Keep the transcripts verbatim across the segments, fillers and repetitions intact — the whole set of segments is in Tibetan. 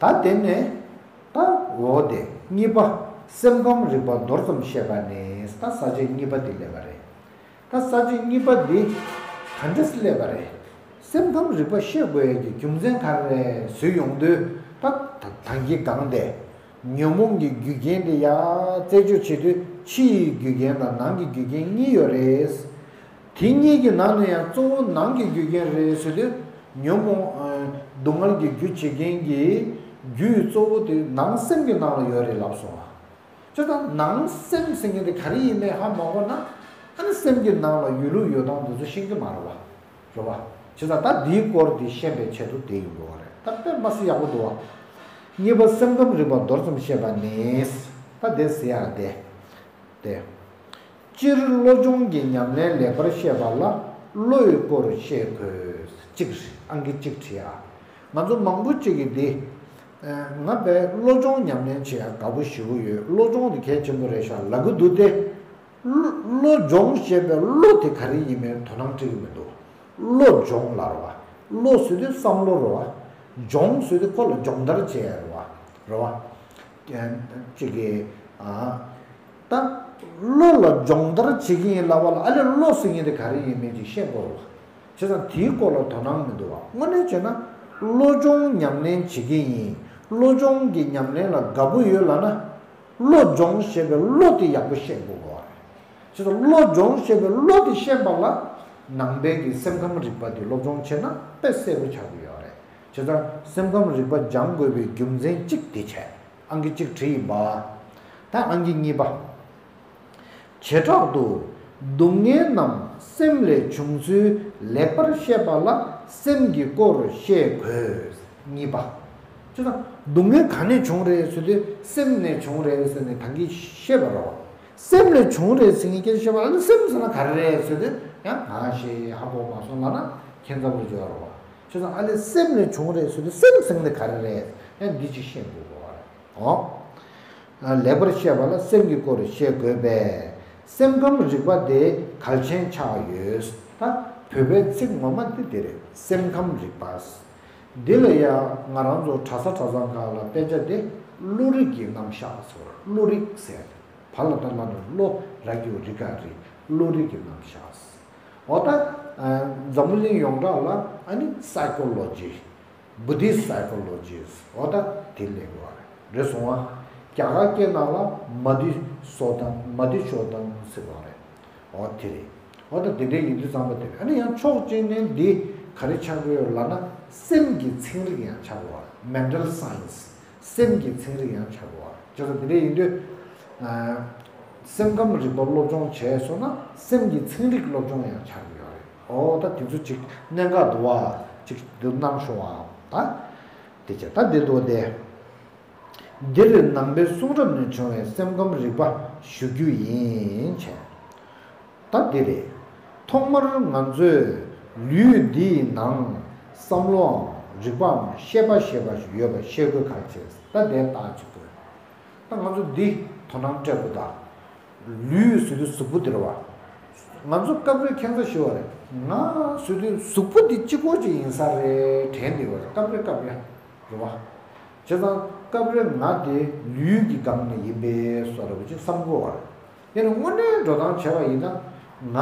ད་དེ་ནས་ད་འོ་དེ་གཉིས་པ། སེམས་ཁམས་རིག་པ་མདོར་ཙམ་བཤད་པ་ནི། ད་ས་བཅད་གཉིས་པ་དེ་སླེབས་པ་རེད། ད་ས་བཅད་གཉིས་པ་འདི་ག་འདྲས་སླེབས་པ་རེད། སེམས་ཁམས་རིག་པ་ཤེས་དགོས་ཡ་གི་རྒྱུ་མཚན་ག་རེ་རེད་ཟེར་ཡོང་དུས། ད་ད་ཐང་གི་སྒང་དེ་ཉོན་མོངས་ཀྱི་རྒྱུ་རྐྱེན་དེ་ཡར་རྩད་གཅོད་བྱེད་དུས་ཕྱི་ཡི་རྒྱུ་རྐྱེན་དང་ནང་གི་རྒྱུ་རྐྱེན་གཉིས་ཡོད་རེད། དེ་གཉིས་ཀྱི་ནང་ནས་ཡང་གཙོ་བོ་ནང་གི་རྒྱུ་རྐྱེན་རེད་ཟེར་དུས། ཉོན་མོངས་ཨ་སྡུག་བསྔལ་གྱི་རྒྱུ་བྱེད་མཁན་གྱི་རྒྱུའི་གཙོ་བོ་དེ་ནང་སེམས་ཀྱི་ནང་ལ་ཡོད་རེད་ལབ་སོང་བ། བྱས་ཙང་ནང་སེམས་ཟེར་མཁན་དེ་ག་རེ་ཡིན་མིན་ཧ་མ་གོ་ན། ཨ་ནི་སེམས་ཀྱི་ནང་ལ་ཡོད་ལུགས་ཡོད་སྟངས་དེ་ཚོ་ཤེས་ཀྱི་མ་རེད་བ། རེད་བ། བྱས་ཙང་ད་འདིའི་སྐོར་འདི་ཤེས་པའི་ཆེད་དུ་དེ་ཡིན་དགོས་པ་རེད། ད་དཔེ་མ་སྲིད་ཡག་པོ་འདུག་བ། གཉིས་པ། སེམས་ཁམས་རིག་པ་མདོར་ཙམ་བཤད་པ་ནི། ད་དེ་ཟེར་ཡག་དེ། དེ། སྤྱིར་བློ་སྦྱོང་གི་ཉམས་ལེན་ལེགས་པར་ཤེས་པ་ལ་བློ་ཡི་སྐོར་ཤེས་དགོས། གཅིག་རེད། ཨང་ཀི་གཅིག་བྲིས་ཨ། ང་ཚོ་མང་པོ་གཅིག་གིས་འདི། ཨ། ང་དཔེ་བློ་སྦྱོང་ཉམས་ལེན་བྱེད་ཡག་དགའ་པོ་ཞེ་པོ་ཡོད། བློ་སྦྱོང་དེ་གལ་ཆེན་པོ་རེད་ཤག་ལབ་ཀྱི་འདུག་སྟེ། བློ་བློ་སྦྱོང་ཞེས་པའི་བློ་དེ་ག་རེ་ཡིན་མིན་དོ་སྣང་སྤྲད་ཀྱི་མི་འདུག་བློ་སྦྱོང་ལབ་རེད་བ། བློ་ཟེར་དུས་བསམ་བློ་རེད་བ། སྦྱོང་ཟེར་དུས་ཁོ་ལ་སྦྱོང་བརྡར་བྱེད་ཡ་རེད་བ། རེད་བ། ཅིག་གིས། ཨ། ད་བློ་ལ་སྦྱོང་བརྡར་བྱེད་ཀྱི་ཡིན་ལབ་པ་ལ། ཨ་ལས་བློ་ཟེར་མཁན་དེ་ག་རེ་ཡིན་མིན་ཅིག་ཤེས་དགོས་རེད་བ། བྱས་ཙང་དེའི་སྐོར་ལ་དོ་སྣང་མི་འདུག་བ། དངོས་གནས་བྱས་ན་བློ་སྦྱོང་ཉམས་ལེན་བྱེད་ཀྱི་ཡིན། བློ་སྦྱོང་གི་ཉམས་ལེན་ལ་དགའ་པོ་ཡོད་ལབ་ན། བློ་སྦྱོང་ཞེས་པའི་བློ་དེ་ཡག་པོ་ཤེས་དགོས་པ་རེད། བྱས་ཙང་བློ་སྦྱོང་ཞེས་པའི་བློ་དེ་ཤེས་པ་ལ། ནང་པའི་གི་སེམས་ཁམས་རིག་པ་དེ་སློབ་སྦྱོང་བྱས་ན་དཔེ་གསལ་པོ་ཆགས་ཀྱི་ཡོད་རེད། བྱས་ཙང་སེམས་ཁམས་རིག་པ་སྦྱང་དགོས་པའི་རྒྱུ་མཚན་གཅིག་དེ་བྱས། ཨང་ཀི་གཅིག་བྲིས་ཡིན་པ། ད་ཨང་ཀི་གཉིས་པ། བྱེ་བྲག་ཏུ། སྡུག་བསྔལ་རྣམས་སེམས་ལས་བྱུང་ཚུལ་ལེགས་པར་ཤེས་པ་ལ་སེམས་ཀྱི་སྐོར་ཤེས་དགོས། གཉིས་པ། ཅི་ལྟར་སྡུག་བསྔལ་ག་ནས་བྱུང་རེད་ཟེར་དུས་སེམས་ནས་བྱུང་རེད་ཟེར་ནས་ད་གིན་བཤད་པ་རེད། སེམས་ལས་བྱུང་རེད་ཟེར་མཁན་སྐད་ཆ་བཤད་པ་ལ་ནི་སེམས་ཟེར་ན་ག་རེ་རེད་ཟེར་དུས་ཡང་ང་ཞེས་ཧ་གོ་མ་སོང་ལབ་ན་ཁྱད་མཚར་པོ་འཇོག་རེད་བ། བྱས་ཙང་ཨ་ལས་སེམས་ལས་བྱུང་རེད་ཟེར་དུས་སེམས་ཟེར་མཁན་དེ་ག་རེ་རེད། ཡང་འདི་ཅིག་ཤེས་དགོས་པ་རེད། ཨོ། ལེགས་པར་ཤེས་པ་ལ་སེམས་ཀྱི་སྐོར་ཤེས་དགོས་པས། སེམས་ཁམས་རིག་པ་དེ་གལ་ཆེན་ཆགས་ཡོད། ད་བོད་པའི་ཚིག་ངོ་མ་དེ་དེ་རེད། སེམས་ཁམས་རིག་པ། འདི་ལ་ཡང་ང་རང་ཚོ་གྲྭ་ས་གྲྭ་ཚང་ཁག་ལ་དཔེ་ཆ་དེ་བློ་རིག་གི་རྣམ་གཞག་ཟེར་བ། བློ་རིག་ཟེར་ཏེ་བ་ལ་ད་ལ་ནི་བློ་ར་གི་རི་ག་རི་བློ་རིག་གི་རྣམ་གཞག། འོ་ད་འཛམ་བུ་གླིང་ཡོངས་གྲགས་ལ་ཨ་ནི་Psychology། Buddhist Psychology། འོ་ད་དེ་ལས་བ་རེད་སོང་བ། རྒྱ་གར་སྐད་ནང་ལ་མ་དུ་སོ་དང་མ་དུ་ཤོ་དང་ཟེར་བ་རེད། འོ་དེ་རེད། འོ་ད་དེ་འདྲའི་ཡིན་དུས་ཙམ་པ་དེ་རེད། ཨ་ནི་ཡང་ཕྱོགས་གཅིག་ནས་འདི་ག་རེ་ཆགས་ཀྱི་ཡོད་ལབ་ན་སེམས་ཀྱི་ཚན་རིག་ཡང་ཆགས་ཀྱི་ཡོད་རེད། Mental Science། སེམས་ཀྱི་ཚན་རིག་ཡང་ཆགས་ཀྱི་ཡོད་རེད། བྱས་ཙང་དེ་འདྲ་ཡིན་དུས། ཨ། སེམས་ཁམས་རིག་པ་སློབ་སྦྱོང་བྱས་སོང་ན་སེམས་ཀྱི་ཚན་རིག་སློབ་སྦྱོང་ཡང་ཆགས་ཀྱི་ཡོད་རེད། འོ་ད་དེ་ཚོ་ཅིག་གནད་འགག་འདུག་བ། ཅིག་འདི་གནང་ཤོག་ཨ། ད་དེ་བྱས་ད་འདི་འདུག་སྟེ། འདིར་ནང་པའི་གསུང་རབ་ནས་བྱུང་བའི་སེམས་ཁམས་རིག་པ་ཞུ་རྒྱུ་ཡིན་བྱས། ད་འདི་རེད། ཐོག་མར་ང་ཚོས་ལུས་འདིའི་ནང་བསམ་བློའམ་རིག་པའམ་ཤེས་པ་ཞེས་པ་ཞིག་ཡོད་པ་ཤེས་དགོས་གལ་ཆེ། ད་དེ་ལྟ་ཅིག་དགོས། ད་ང་ཚོ་འདི་དོ་སྣང་སྤྲད་དགོས་ད། ལུས་ཟེར་དུས་གཟུགས་པོ་འདི་རེད་བ། ང་ཚོ་སྐབས་རེ་ཁྱད་མཚར་ཞིག་ཡོད་རེད། ང་ཟེར་དུས་གཟུགས་པོ་འདི་གཅིག་པོ་ཅིག་ཡིན་ས་རེད་དྲན་བསྡད་ཡོད་རེད། སྐབས་རེ་སྐབས་རེ་རེད་བ། བྱས་ཙང་སྐབས་རེ་ང་དེ་ལུས་ཀྱི་སྒང་ནས་ཡིན་པས་སོ་རེད་བ་ཅིག་བསམ་གྱི་ཡོད་རེད། དེ་ནི་དངོས་གནས་འགྲོ་སྟངས་བྱས་པ་ཡིན་ན། ང་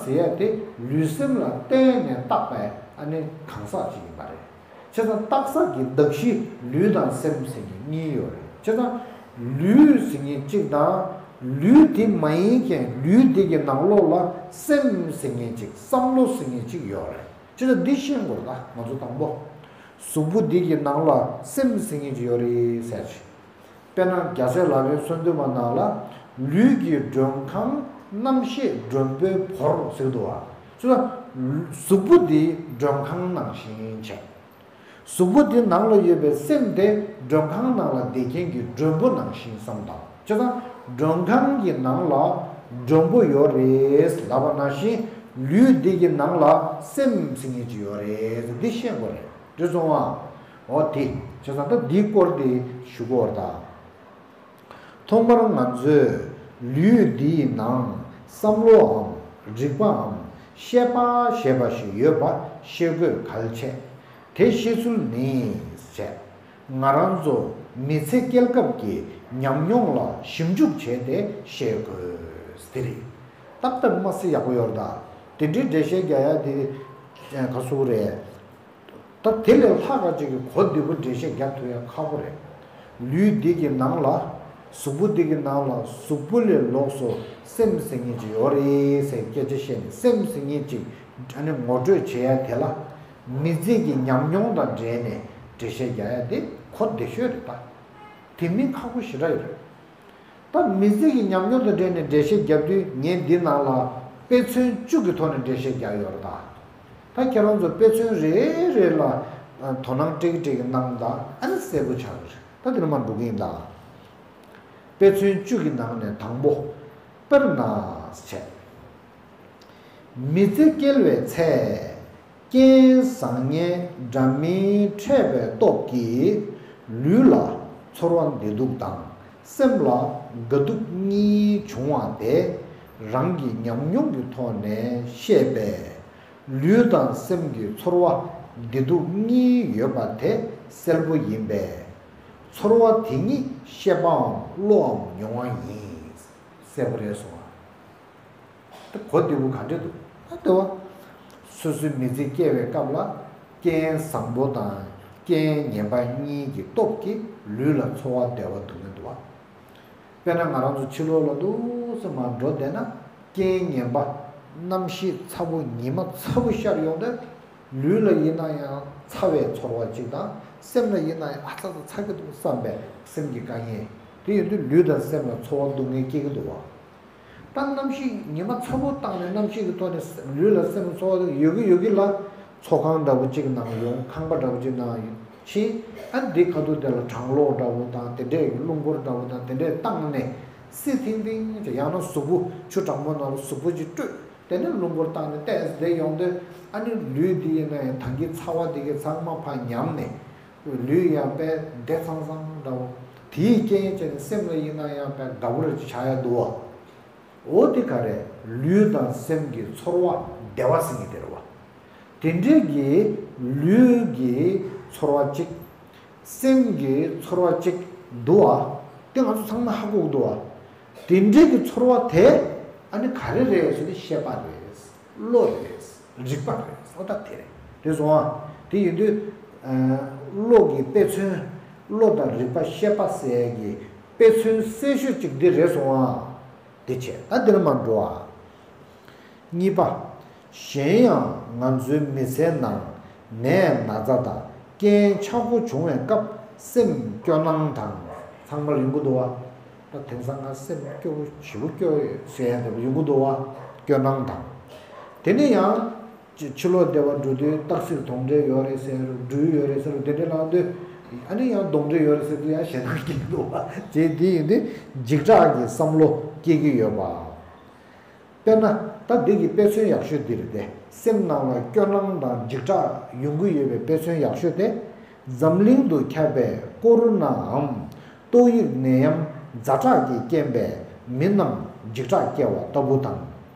ཟེར་ཡ་དེ་ལུས་སེམས་ལ་བརྟེན་ནས་བཏགས་པའི་ཨ་ནི་གང་ཟག་ཅིག་ཡིན་པ་རེད། བྱས་ཙང་བཏགས་ས་གི་གདགས་གཞི་ལུས་དང་སེམས་ཟེར་མཁན་གཉིས་ཡོད་རེད། བྱས་ཙང་ལུས་ཟེར་མཁན་གཅིག་དང་། ལུས་དེ་མ་ཡིན་མཁན་ལུས་དེ་གི་ནང་ལོགས་ལ་སེམས་ཟེར་མཁན་གཅིག་བསམ་བློ་ཟེར་མཁན་གཅིག་ཡོད་རེད། བྱས་ཙང་འདི་ཤེས་དགོས་རེད་ད་ང་ཚོ་དང་པོ། གཟུགས་པོ་འདི་གི་ནང་ལ་སེམས་ཟེར་མཁན་ཅིག་ཡོད་རེད་ཟེར་ཅིག་དཔེར་ན་རྒྱལ་སྲས་ལག་ལེན་གསོལ་འདེབས་པ་ནང་ལ་ལུས་ཀྱི་མགྲོན་ཁང་རྣམ་ཤེས་མགྲོན་པོའི་བོར་ཟེར་འདུག་བ། ཅི་ལ། གཟུགས་པོ་འདི་མགྲོན་ཁང་ནང་བཞིན་བྱས། གཟུགས་པོ་འདི་ནང་ལ་ཡོད་པའི་སེམས་དེ་མགྲོན་ཁང་ནང་ལ་བསྡད་མཁན་གྱི་མགྲོན་པོ་ནང་བཞིན་བསམ་དང་། ཅི་ལ། མགྲོན་ཁང་གི་ནང་ལ་མགྲོན་པོ་ཡོད་རེད་ལབ་པ་ནང་བཞིན་ལུས་འདི་གི་ནང་ལ་སེམས་ཟེར་མཁན་ཅིག་ཡོད་རེད། འདི་ཤེས་དགོས་རེད། འདི་སོང་བ། འོ་དེ། བྱས་ཙང་ད་འདིའི་སྐོར་དེ་ཞུ་དགོས་རེད་ད། ཐོག་མར་ང་ཚོས་ལུས་འདིའི་ནང་བསམ་བློའམ་རིག་པའམ་ཤེས་པ་ཞེས་པ་ཞིག་ཡོད་པ་ཤེས་དགོས་གལ་ཆེ། དེ་ཤེས་ཚུལ་ནི་བྱས། ང་རང་ཚོ་མི་ཚེ་སྐྱེལ་སྐབས་ཀྱི་ཉམས་མྱོང་ལ་ཞིབ་འཇུག་བྱས་ཏེ་བཤད་དགོས་དེ་རེད། ཏག་ཏག་མ་སི་ཡག་པོ་ཡོད་རེད་ད། དེ་འདྲའི་འགྲེལ་བཤད་རྒྱག་ཡ་དེ་ག་ཟེར་རེད། ད་དེ་ལས་ལྷག་ག་ཅིག་གི་གོ་བདེ་པོ་འགྲེལ་བཤད་རྒྱག་ཐུབ་ཡ་ཁག་པོ་རེད། ལུས་འདི་གི་ནང་ལ། གཟུགས་པོ་འདི་གི་ནང་ལ་གཟུགས་པོ་ལས་ལོགས་སུ་སེམས་ཟེར་མཁན་ཅིག་ཡོད་རེད་ཟེར་སྐད་ཆ་བཤད་ནས་སེམས་ཟེར་མཁན་ཅིག་ཨ་ནི་ངོ་སྤྲོད་བྱེད་ཡ་དེ་ལ། མི་ཚེ་གི་ཉམས་མྱོང་དང་འབྲེལ་ནས་འགྲེལ་བཤད་རྒྱག་ཡ་དེ་གོ་བདེ་ཤོས་རེད་ད། དེ་མིན་ཁག་པོ་ཞེ་དྲག་ཡོད་རེད། ད་མི་ཚེ་གི་ཉམས་མྱོང་དང་འབྲེལ་ནས་འགྲེལ་བཤད་རྒྱབ་དུས་ངས་འདི་ནང་ལ་དཔེ་མཚོན་བཅུ་གི་ཐོག་ནས་འགྲེལ་བཤད་རྒྱག་ཡོད་རེད་ད། ད་ཁྱེད་རང་ཚོ་དཔེ་མཚོན་རེ་རེ་ལ་དོ་སྣང་སྤྲད་ཀྱི་སྤྲད་ཀྱི་གནང་དང་ཨ་ནི་གསལ་པོ་ཆགས་ཀྱི་རེད། ད་འདི་ནས་མར་འགྲོ་གི་ཡིན་ད། དཔེ་མཚོན་བཅུ་གི་ནང་ནས་དང་པོ། དཔེར་ན་བྱས། མི་ཚེ་སྐྱེལ་བའི་ཚེ། རྐྱེན་བཟང་ངན་འདྲ་མིན་འཕྲད་པའི་སྟོབས་ཀྱིས་ལུས་ལ་ཚོར་བ་བདེ་སྡུག་དང་སེམས་ལ་དགའ་སྡུག་གཉིས་བྱུང་བ་དེ་རང་གི་ཉམས་མྱོང་གི་ཐོག་ནས་བཤད་པས། ལུས་དང་སེམས་ཀྱི་ཚོར་བ་བདེ་སྡུག་གཉིས་ཡོད་པ་དེ་གསལ་པོ་ཡིན་པས། ཚོར་བ་དེ་ཉིད་ཤེས་པའམ་བློའམ་མྱོང་བ་ཡིན། གསལ་པོ་རེད་སོང་ང་། ད་གོ་བདེ་པོ་ག་འདྲ་འདུག་ད་ལྟ་བ། སོ་སོའི་མི་ཚེ་སྐྱེལ་བའི་སྐབས་ལ་རྐྱེན་བཟང་པོ་དང་རྐྱེན་ངན་པ་གཉིས་ཀྱི་སྟོབས་ཀྱིས་ལུས་ལ་ཚོར་བ་བདེ་བ་སྡུག་བསྔལ་འདུག་བ། དཔེར་ན་ང་རང་ཚོ་ཕྱི་ལོགས་ལ་འདུག་སེ་མར་འགྲོ་བསྡད་ན་རྐྱེན་ངན་པ། གནམ་གཤིས་ཚ་པོ་ཉི་མ་ཚ་པོ་ཤར་ཡོང་དུས། ལུས་ལ་ཡིན་ན་ཡང་ཚ་བའི་ཚོར་བ་ཅིག་དང་སེམས་ལ་ཡིན་ན་ཡང་ཨ་ཚ་ཚ་ཚ་གི་འདུག་བསམ་པའི་སེམས་ཀྱི་དཀའ་ངལ། དེ་ཡིན་དུས་ལུས་དང་སེམས་ལ་ཚོར་བ་སྡུག་བསྔལ་སྐྱེ་གི་འདུག་བ། ད་གནམ་གཤིས་ཉི་མ་ཚ་པོ་བཏང་ནས་གནམ་གཤིས་ཀྱི་ཐོག་ནས་ལུས་ལ་སེམས་ལ་ཚོར་བ་ཡོད་ཀྱི་ཡོད་ཀྱི་ལ། ཚོགས་ཁང་འདྲ་པོ་གཅིག་ནང་ཡོང་ཁང་པ་འདྲ་པོ་གཅིག་ནང་ཕྱིན། ཨ་འདི་ཁ་ཐུག་དེ་ལ་གྲང་གློག་འདྲ་པོ་དང་དེ་འདྲས་ཀྱི་རླུང་འཁོར་འདྲ་པོ་དང་དེ་འདྲས་བཏང་ནས་བསིལ་ཐིང་ཐིང་ཅིག་ཡང་ན་གཟུགས་པོ་ཆུ་གྲང་མོ་ནང་ལ་གཟུགས་པོ་ཅིག་སྤྲོད། དེ་ནས་རླུང་འཁོར་བཏང་ནས་ཏོག་ཙམ་བསྡད་ཡོང་དུས་ཨ་ནི་ལུས་འདི་ཡིན་ན་ཡང་ད་གིན་ཚ་བ་འདི་གིས་ཚང་མ་ཕར་ཉམས་ནས། ལུས་ཡང་དཔེ་བདེ་ཚང་ཚང་འདྲ་བོ། དེའི་རྐྱེན་བྱས་ནས་སེམས་ལ་ཡིན་ན་ཡང་དཔེ་དགའ་པོ་རེ་ཆགས་ཡ་འདུག་བ། འོ་དེ་ག་རེ། ལུས་དང་སེམས་ཀྱི་ཚོར་བ་བདེ་བ་ཟེར་མཁན་དེ་རེད་བ། དེ་འདྲས་ཀྱི་ལུས་ཀྱི་ཚོར་བ་གཅིག་སེམས་ཀྱི་ཚོར་བ་གཅིག་འདུག་བ། དེ་ང་ཚོ་ཚང་མ་ཧ་གོ་གི་འདུག་བ། དེ་འདྲས་ཀྱི་ཚོར་བ་དེ་ཨ་ནི་ག་རེ་རེད་ཟེར་ན་ཤེས་པ་རེད། བློ་རེད། རིག་པ་རེད། ཨོ་ད་དེ་རེད། དེ་སོང་ང་། དེ་ཡིན་དུས། ཨ། བློ་གི་དཔེ་མཚོན། བློ་དང་རིག་པ་ཤེས་པ་ཟེར་ཡ་གི་དཔེ་མཚོན་གསལ་ཤོས་གཅིག་འདི་རེད་སོང་ང་། དེ་བྱས་ད་འདིར་མ་འགྲོ་ཨ། གཉིས་པ། གཞན་ཡང་ང་ཚོའི་མི་ཚེའི་ནང་ནད་ན་ཚ་དང་རྐྱེན་ཆག་སྒོ་བྱུང་བའི་སྐབས་སེམས་སྐྱོ་སྣང་དང་ཚང་མར་ཡོང་གི་འདུག་བ། ད་དེང་སང་ང་སེམས་སྐྱོ་བོ་ཞེ་པོ་སྐྱོ་ཡོད་ཟེར་ཡ་འདྲ་པོ་ཡོང་གི་འདུག་བ། སྐྱོ་སྣང་དང་། དེ་ནས་ཡང་། ཕྱི་ལོགས་བདེ་བ་འགྲོ་དུས་སྟག་གཟིག་གདོན་འདྲེ་ཡོད་རེད་ཟེར་རུ་སྦྲུལ་ཡོད་རེད་ཟེར་རུ་དེ་འདྲས་ལངས་དུས། ཨ་ནི་ཡང་གདོན་འདྲེ་ཡོད་རེད་ཟེར་དུས་ཡང་ཞེད་སྣང་སྐྱེ་གི་འདུག་བ། བྱས་དེ་ཡིན་དུས་འཇིགས་སྐྲག་གི་བསམ་བློ་སྐྱེ་གི་ཡོད་པ། དཔེར་ན་ད་འདི་གི་དཔེ་མཚོན་ཡག་ཤོས་འདི་རེད་དེ། སེམས་ནང་ལ་སྐྱོ་སྣང་དང་འཇིགས་སྐྲག་ཡོང་གི་ཡོད་པའི་དཔེ་མཚོན་ཡག་ཤོས་དེ། འཛམ་གླིང་དུ་ཁྱབ་པའི་ཀོ་རོ་ནའམ་ཏོག་དབྱིབས་ནད་ཡམས་ཛ་དྲག་གི་རྐྱེན་པས་མི་རྣམས་འཇིགས་སྐྲག་སྐྱེ་བ་ལྟ་བུ་དང་།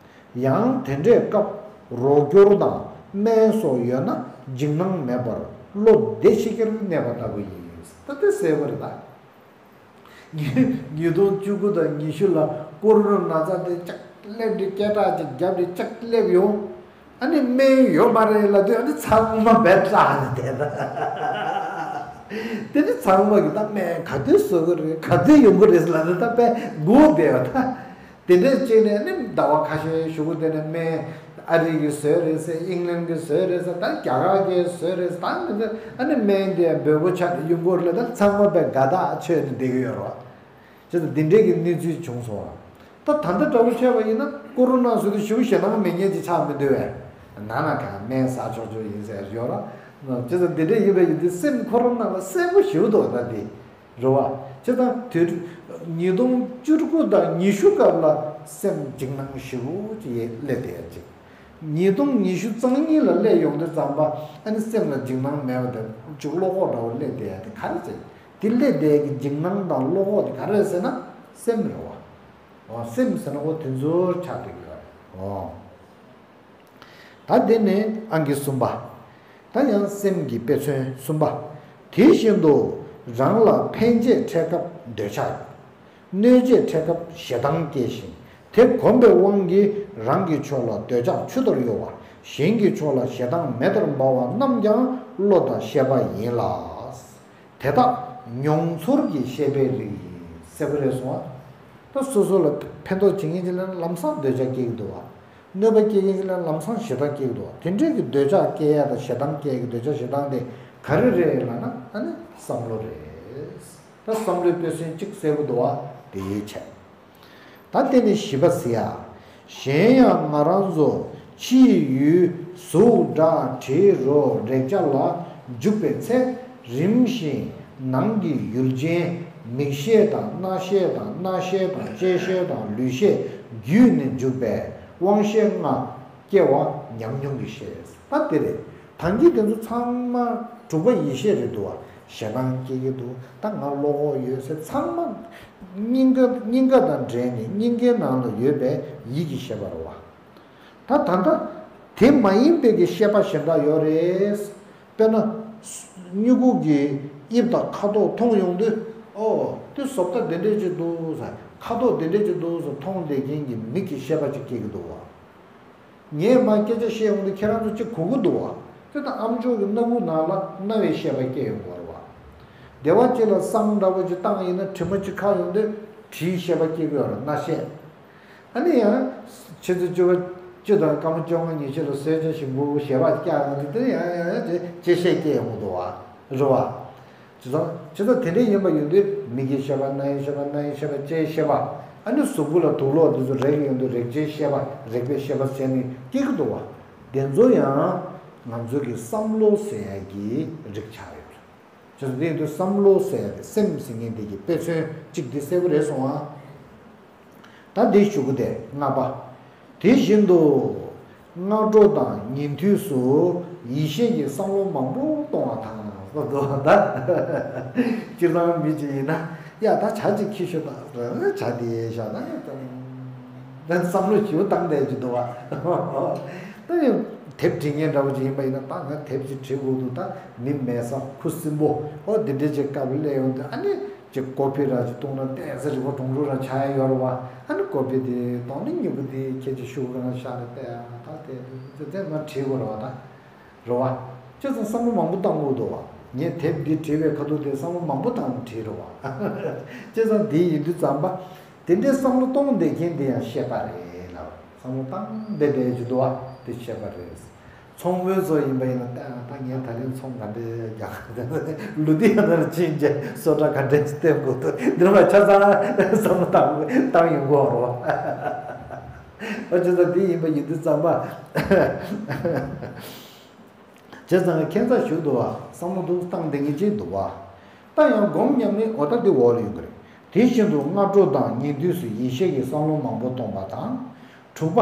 ཡང་དེ་འདྲའི་སྐབས་རོགས་སྐྱོར་དང་སྨན་སོགས་ཡོད་ན་འཇིགས་སྣང་མེད་པར་བློ་བདེ་ཞིག་གིར་གནས་པ་ལྟ་བུ་ཡིན། ད་དེ་གསལ་པོ་རེད་ད། ཉིས་སྟོང་བཅུ་དགུ་དང་ཉི་ཤུ་ལ་ཀོ་རོ་ན་ན་ཚ་དེ་ལྕགས་སླེབས་དུས་སྐད་གྲགས་ཅིག་བརྒྱབ་དུས་ལྕགས་སླེབས་ཡོང་། ཨ་ནི་སྨན་ཡོད་མ་རེད་ལབ་དུས་ཨ་ནི་ཚང་མ་བེད་སྤྲད་ནས་བསྡད་ན། དེ་ནི་ཚང་མ་གིས་ད་སྨན་ག་དུས་བཟོ་གི་རེད་ག་དུས་ཡོང་གི་རེད་ལབ་ནས་ད་དཔེ་སྒུག་བསྡད་པ་ད། དེ་འདྲས་བྱས་ནས་ནི་ཟླ་བ་ཁ་ཤས་གཞུག་གུ་དེ་ནས་སྨན་ཨ་རི་གིས་བཟོས་རེད་ཟེར། ཨིང་ལན་གིས་བཟོས་རེད་ཟེར། ད་རྒྱ་གར་གིས་བཟོས་རེད་ཟེར། ད་ནི་ཨ་ནི་སྨན་དེ་འབོལ་པོ་ཆགས་ནས་ཡོང་གི་རེད་ལབ་ད་ཚང་མ་དཔེ་དགའ་ཐག་ཆོད་ནས་བསྡད་ཀྱི་ཡོད་རེད་བ། བྱས་ཙང་འདི་འདྲས་ཀྱི་གནས་ཚུལ་བྱུང་སོང་བ། ད་ད་ལྟ་འདྲ་པོ་བྱས་པ་ཡིན་ན་ཀོ་རོ་ན་བཟོས་དུས་ཞེ་པོ་ཞེད་སྣང་མེད་མཁན་ཅིག་ཆགས་མི་འདུག་བས། ན་ན་ག་སྨན་ཟ་ཆོག་ཆོག་ཡིན་ཟེར་ཡོད་རེད། བྱས་ཙང་འདི་འདྲས་ཡིན་པ་ཡིན་དུས་སེམས་ཁོ་རང་ནང་ལ་གསལ་པོ་ཞེ་པོ་འདུག་ད་འདི། རེད་བ། བྱས་ཙང་དུས་ཉིས་སྟོང་བཅུ་དགུ་དང་ཉི་ཤུ་སྐབས་ལ་སེམས་འཇིགས་སྣང་ཞེ་པོ་ཅིག་སླེབས་བསྡད་ཡ་ཅིག་ཉིས་སྟོང་ཉི་ཤུ་རྩ་གཉིས་ལ་སླེབས་ཡོང་དུས་ཙམ་པ་ཨ་ནི་སེམས་ལ་འཇིགས་སྣང་མེད་པ་དང་ཅིག་བློ་ཁོག་འདྲ་བོ་སླེབས་བསྡད་ཡ་དེ་ག་རེ་ཟེར། དེ་སླེབས་བསྡད་ཡ་གི་འཇིགས་སྣང་དང་བློ་ཁོག་དེ་ག་རེ་རེད་ཟེར་ན་སེམས་རེད་བ། འོ་སེམས་ཟེར་ན་འོ་དེ་ཚོར་ཆགས་བསྡད་ཀྱི་ཡོད་རེད། འོ། ད་དེ་ནས་ཨང་ཀི་གསུམ་པ། ད་ཡང་སེམས་ཀྱི་དཔེ་མཚོན་གསུམ་པ། དེ་བཞིན་དུ་ རང་ལ་ཕན་ཆད་འཕྲད་སྐབས་འདོད་ཆགས། གནོད་བྱེད་འཕྲད་སྐབས་ཞེ་སྡང་སྐྱེ་ཞིང་། དེ་གོམས་པའི་དབང་གིས་རང་གི་ཕྱོགས་ལ་འདོད་ཆགས་ཆུ་ལྟར་གཡོ་བ། གཞན་གྱི་ཕྱོགས་ལ་ཞེ་སྡང་མེ་ལྟར་འབར་བ་རྣམས་ཀྱང་བློ་དང་ཤེས་པ་ཡིན་ལ། དེ་དག་མྱོང་ཚོར་གྱི་ཤེས་པའི་རིགས། གསལ་པོ་རེད་སོང་ཨ། ད་སོ་སོ་ལ་ཕན་ཐོགས་བྱེད་མཁན་ཅིག་ལ་ལམ་སང་འདོད་ཆགས་སྐྱེ་གི་འདུག་བ། གནོད་པ་སྐྱེལ་མཁན་ཅིག་ལ་ལམ་སང་ཞེ་སྡང་སྐྱེ་གི་འདུག་བ། དེ་འདྲའི་གི་འདོད་ཆགས་སྐྱེ་ཡ་དང་ཞེ་སྡང་སྐྱེ་གི་འདོད་ཆགས་ཞེ་སྡང་དེ་ག་རེ་རེད་ལབ་ན་ཨ་ནི་བསམ་བློ་རེད། ད་བསམ་བློའི་དཔེ་མཚོན་གཅིག་གསལ་པོ་འདུག་བ་དེ་ཡིད་ཆེས། ད་དེ་ནི་བཞི་པ་ཟེར་ཡ། གཞན་ཡང་ང་རང་ཚོ་ཕྱིའི་ཡུལ་གཟུགས་སྒྲ་དྲི་རོ་རེག་བྱ་ལ་འཇུག་པའི་ཚེ་རིམ་བཞིན་ནང་གི་ཡུལ་ཅན་མིག་ཤེས་དང་རྣ་ཤེས་དང་སྣ་ཤེས་དང་ལྕེ་ཤེས་དང་ལུས་ཤེས་བརྒྱུད་ནས་འཇུག་པའི་དབང་ཤེས་ལྔ་སྐྱེ་བ་ཉམས་མྱོང་གི་ཤེས། ད་དེ་རེད། ད་གིན་དེ་ཚོ་ཚང་མ་དྲུག་པ་ཡིད་ཤེས་རེད་འདུག་བ། ཞེ་སྡང་སྐྱེ་གི་འདུག་ད་ང་བློ་ཁོག་ཡོད་ཟེར་ཚང་མ་སྙིང་ག་སྙིང་ག་དང་འབྲེལ་ནས་སྙིང་གའི་ནང་ལ་ཡོད་པའི་ཡིད་ཀྱི་ཤེས་པ་རེད་བ། ད་ད་ལྟ་དེ་མ་ཡིན་པའི་གི་ཤེས་པ་གཞན་དག་ཡོད་རེད། དཔེར་ན། སྨྱུ་གུ་གི་དབྱིབས་དང་ཁ་དོག་མཐོང་ཡོང་དུས་ཨོ་དེ་བཟོ་ལྟ་འདི་འདྲས་ཅིག་འདུག་ཟེར་ཁ་དོག་འདི་འདྲས་ཅིག་འདུག་ཟེར་མཐོང་བསྡད་མཁན་གྱི་མིག་གི་ཤེས་པ་ཅིག་སྐྱེ་གི་འདུག་བ། ངས་མར་སྐད་ཆ་བཤད་ཡོང་དུས་ཁྱེད་རང་ཚོ་གཅིག་གོ་གི་འདུག་བ། དེ་ལྟར་ཨ་མཆོག་གི་སྣ་ཁུག་ནང་ལ་རྣ་བའི་ཤེས་པ་སྐྱེ་ཡོང་གི་རེད་བ། སྡེ་བ་གཅིག་ལ་བསང་འདྲ་པོ་ཅིག་བཏང་ཡིན་ན་དྲི་མ་ཅིག་ཁ་ཡོང་དུས་དྲིའི་ཤེས་པ་སྐྱེ་གི་ཡོད་རེད། རྣ་ཤེས། ཨ་ནི་ཡང་། ཆུ་ཚོད་བཅུ་པ་བཅུ་དང་སྐར་མ་བཅོ་ལྔ་ཉི་ཤུ་ལ་གསོལ་ཇ་ཞིམ་པོ་ཞལ་བག་བཀྱག་ཡོང་དུས་དེ་ཡང་ཡང་ཡང་ཅེས་ཅེས་བཤད་སྐྱེ་ཡོང་གི་འདུག་བ། རེད་བ། བྱས་ཙང་བྱས་ཙང་དེ་འདྲ་ཡིན་པ་ཡིན་དུས་མིག་གི་ཤེས་པ་རྣ་ཡི་ཤེས་པ་སྣ་ཡི་ཤེས་པ་ལྕེའི་ཤེས་པ། ཨ་ནི་གཟུགས་པོ་ལ་དུག་ལོག་འདི་ཚོ་རེག་ཡོང་དུས་རེག་བྱའི་ཤེས་པ་རེག་པའི་ཤེས་པ་ཟེར་ནས་སྐྱེ་གི་འདུག་བ། དེ་ཚོ་ཡང་ང་ཚོ་གི་བསམ་བློ་ཟེར་ཡ་གི་རིགས་ཆགས་ཡོད་རེད། བྱས་ཙང་དེ་ཡིན་དུས་བསམ་བློ་ཟེར་ཡ་དེ་སེམས་ཟེར་མཁན་དེ་གི་དཔེ་མཚོན་གཅིག་འདི་གསལ་པོ་རེད་སོང་ཨ། ད་འདི་ཞུ་གི་དེ་ལྔ་པ། དེ་བཞིན་དུ། སྔ་དྲོ་དང་ཉིན་དུས་སུ་ཡིད་ཤེས་ཀྱི་བསམ་བློ་མང་པོ་གཏོང་བ་དང་ཟེར་འདུག་ད། སྤྱིར་བཏང་མི་གཅིག་ཡིན་ན་ཡ་ད་ཇ་གཅིག་ཁྱི་ཤོད་དང་ཇ་དེ་བཞག་ན་ཡ་ད་བསམ་བློ་ཞིབ་བཏང་བསྡད་ཀྱི་འདུག་བ། ད་ཡང་དེབ་འབྲི་མཁན་འདྲ་བོ་ཅིག་ཡིན་པ་ཡིན་ན་ད་ང་དེབ་ཅིག་འབྲི་དགོས་འདུག་ད་མི་མེད་ས་ཁུ་སིམ་པོ་ཨོ་འདི་འདྲ་ཅིག་སྐབས་སླེབས་ཡོང་དུས་ཨ་ནི། ཅིག་ཀོ་པི་ར་ཅིག་བཏུང་ན་ཏོག་ཙམ་རིག་པ་གྲུང་གྲུང་ར་ཆགས་ཡ་ཡོད་རེད་བ། ཨ་ནི་ཀོ་པི་དེ་བཏུང་ནས་སྨྱུ་གུ་དེ་ཁྱེད་ཀྱི་ཤུགས་གང་ཤར་ནས་བལྟས་ཡ་ད་དེ་དེ་དེ་མ་བྲིས་དགོས་རེད་བ་ད། རེད་བ། ཅི་ཙམ་བསམ་བློ་མང་པོ་བཏང་དགོས་འདུག་བ། ངས་དེབ་འདི་བྲིས་པའི་ཁ་ཐུག་དེ་བསམ་བློ་མང་པོ་བཏང་ནས་བྲིས་རེད་བ། ཅི་ཙམ་དེ་ཡིན་དུས་ཙམ་པ། དེ་འདྲའི་བསམ་བློ་གཏོང་བསྡད་མཁན་དེ་ཡང་ཤེས་པ་རེད་ལབ། བསམ་བློ་བཏང་བསྡད་བསྡད་ཀྱི་འདུག་བ་དེ་ཤེས་པ་རེད། ཚོང་དཔོན་ཚོ་ཡིན་པ་ཡིན་ན་ད་ད་ངས་ད་རིང་ཚོང་ག་འདྲས་རྒྱག་ག་ལུ་དི་ཡ་ནར་ཕྱིན་རྗེས་སོ་ཏྲ་ག་འདྲས་བསྟན་དགོས་འདུག་འདིར་མ་ཆ་ཚང་བསམ་བློ་བཏང་བཏང་ཡོང་གི་ཡོད་རེད་བ། ཨ་ཅེ་ད་འདི་ཡིན་པ་ཡིན་དུས་ཙམ་པ། བྱས་ཙང་ཁྱད་མཚར་ཞིག་འདུག་བ་བསམ་བློ་འདུག་བཏང་བསྡད་མཁན་ཅིག་འདུག་བ། ད་ཡང་སྒོམ་ཉམས་ནི་འོ་ད་འདི་འོག་ལ་ཡོང་གི་རེད། དེ་བཞིན་དུ་སྔ་དྲོ་དང་ཉིན་དུས་སུ་ཡིད་ཤེས་ཀྱི་བསམ་བློ་མང་པོ་གཏོང་བ་དང་། དྲུག་པ།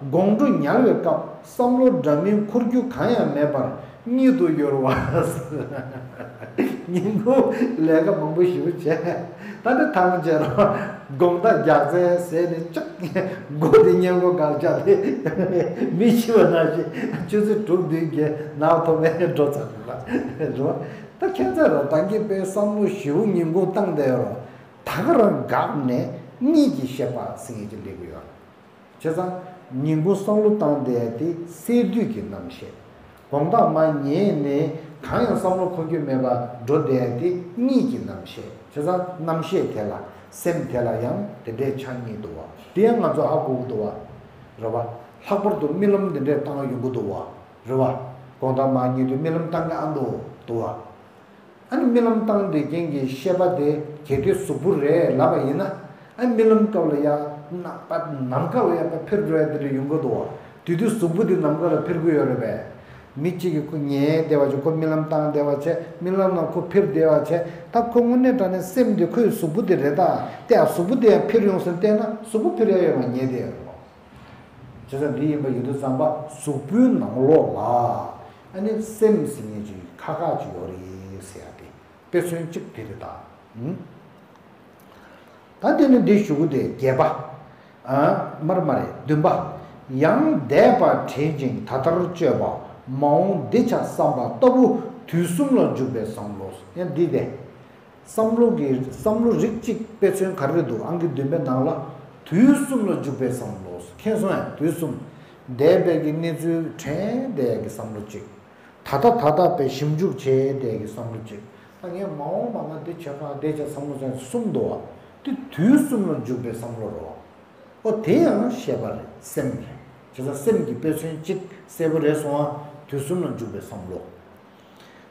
དགོང་དྲོ་ཉལ་བའི་སྐབས་བསམ་བློ་འདྲ་མིན་འཁོར་རྒྱུ་གང་ཡང་མེད་པར་གཉིད་དུ་ཡུར་བ། ཉིན་གུང་ལས་ཀ་མང་པོ་ཞེ་པོ་བྱས། ད་ནི་ཐང་བྱས་རོགས་དགོང་དག་རྒྱགས་ཚད་ཟས་ནི་ལྕགས་མགོ་དེ་སྔས་མགོ་སྒང་བྱས་ཏེ་མི་ཤི་བ་ནང་བཞིན་ཆུ་ཚོད་དྲུག་བདུན་གྱི་ནང་ཐོག་མའི་འགྲོ་ཚར་ལ་རོ། ད་ཁྱད་མཚར་རོ་ད་གིན་པའི་བསམ་བློ་ཞེ་པོ་ཉིན་གུང་བཏང་བསྡད་རོ། ད་ག་རང་འགག་ནས་གཉིད་ཀྱི་ཤེས་པ་ཟེར་མཁན་ཅིག་སླེབས་ཀྱི་ཡོད། བྱས་ཙང་ཉིན་གུང་བསམ་བློ་བཏང་བསྡད་ཡ་དེ་སད་དུས་ཀྱི་རྣམ་ཤེས། དགོང་དག་མར་ཉལ་ནས་གང་ཡང་བསམ་བློ་འཁོར་རྒྱུ་མེད་པར་འགྲོ་བསྡད་ཡ་དེ་གཉིད་ཀྱི་རྣམ་ཤེས། བྱས་ཙང་རྣམ་ཤེས་དེ་ལ་སེམས་དེ་ལ་ཡང་དེ་འདྲའི་ཆ་གཉིས་འདུག་བ། དེ་ཡང་ང་ཚོ་ཧ་གོ་གི་འདུག་བ། རེད་བ། ལྷག་པར་དུ་རྨི་ལམ་འདི་འདྲས་བཏང་ཡོང་གི་འདུག་བ། རེད་བ། དགོང་དག་མར་ཉལ་དུས་རྨི་ལམ་བཏང་གི་ཨ་འདུག་འདུག་བ། ཨ་ནི་རྨི་ལམ་བཏང་བསྡད་མཁན་གྱི་ཤེས་པ་དེ་གལ་ཏེ་གཟུགས་པོ་རེད་ལབ་པ་ཡིན་ན། ཨ་རྨི་ལམ་སྐབས་ལ་ཡ་ནམ་པ་ནམ་མཁའ་ལ་ཡ་ཕར་འཕུར་འགྲོ་ཡ་དེ་འདྲ་ཡོང་གི་འདུག་བ། དེ་དུས་གཟུགས་པོ་དེ་ནམ་མཁའ་ལ་འཕུར་གི་ཡོད་རེད་པས། མི་གཅིག་གིས་ཁོ་ཉལ་བསྡད་པ་བྱས་ཁོ་རྨི་ལམ་བཏང་བསྡད་པ་བྱས་རྨི་ལམ་ནང་ཁོ་འཕུར་བསྡད་པ་བྱས་ད་ཁོ་དངོས་གནས་དྲང་གནས་སེམས་དེ་ཁོའི་གཟུགས་པོ་དེ་རེད་ད། དེ་ཡང་གཟུགས་པོ་དེ་ཡང་འཕུར་ཡོང་ཟེར་བལྟས་ན་གཟུགས་པོ་འཕུར་ཡ་ཡོད་མ་ཉལ་བསྡད་ཡོད་རེད་བ། བྱས་ཙང་འདི་ཡིན་པ་ཡིན་དུས་ཙམ་པ་གཟུགས་པོའི་ནང་ལོགས་ལ་ཨ་ནི་སེམས་ཟེར་མཁན་ཅིག་ཁ་ཁ་ཅིག་ཡོད་རེད་ཟེར་ཡ་དེ་དཔེ་མཚོན་གཅིག་དེ་རེད་ད། ཨུམ། ད་དེ་ནི་འདི་ཞུ་གི་དེ་བརྒྱད་པ། ཨ་མར་མ་རེད་བདུན་པ། ཡང་འདས་པ་དྲན་ཅིང་ད་ལྟར་དཔྱོད་པ་མ་འོངས་འདི་ཆ་བསམ་པ་ལྟ་བུ་དུས་གསུམ་ལ་འཇུག་པའི་བསམ་བློ་ཡང་འདི་དེ། བསམ་བློ་གི་བསམ་བློ་རིགས་གཅིག་དཔེ་མཚོན་ག་རེ་འདུག་ཨང་ཀི་བདུན་པའི་ནང་ལ། དུས་གསུམ་ལ་འཇུག་པའི་བསམ་བློ། མཁྱེན་སོང་ཡ། དུས་གསུམ། འདས་པའི་གི་གནས་ཚུལ་དྲན་བསྡད་ཡ་གི་བསམ་བློ་གཅིག་ད་ལྟ་ད་ལྟ་བའི་ཞིབ་འཇུག་བྱས་བསྡད་ཡ་གི་བསམ་བློ་གཅིག་ད་ངས་མ་འོངས་པ་ང་འདི་བྱེད་ག་འདི་བྱེད་བསམ་བློ་ཅན་གསུམ་འདུག་བ། དེ་དུས་གསུམ་ལ་འཇུག་པའི་བསམ་བློ་རེད་བ། ཨོ་དེ་ཡང་ཤེས་པ་རེད། སེམས་རེད། བྱས་ཙང་སེམས་ཀྱི་དཔེ་མཚོན་གཅིག་གསལ་པོ་རེད་སོང་བ། དུས་གསུམ་ལ་འཇུག་པའི་བསམ་བློ།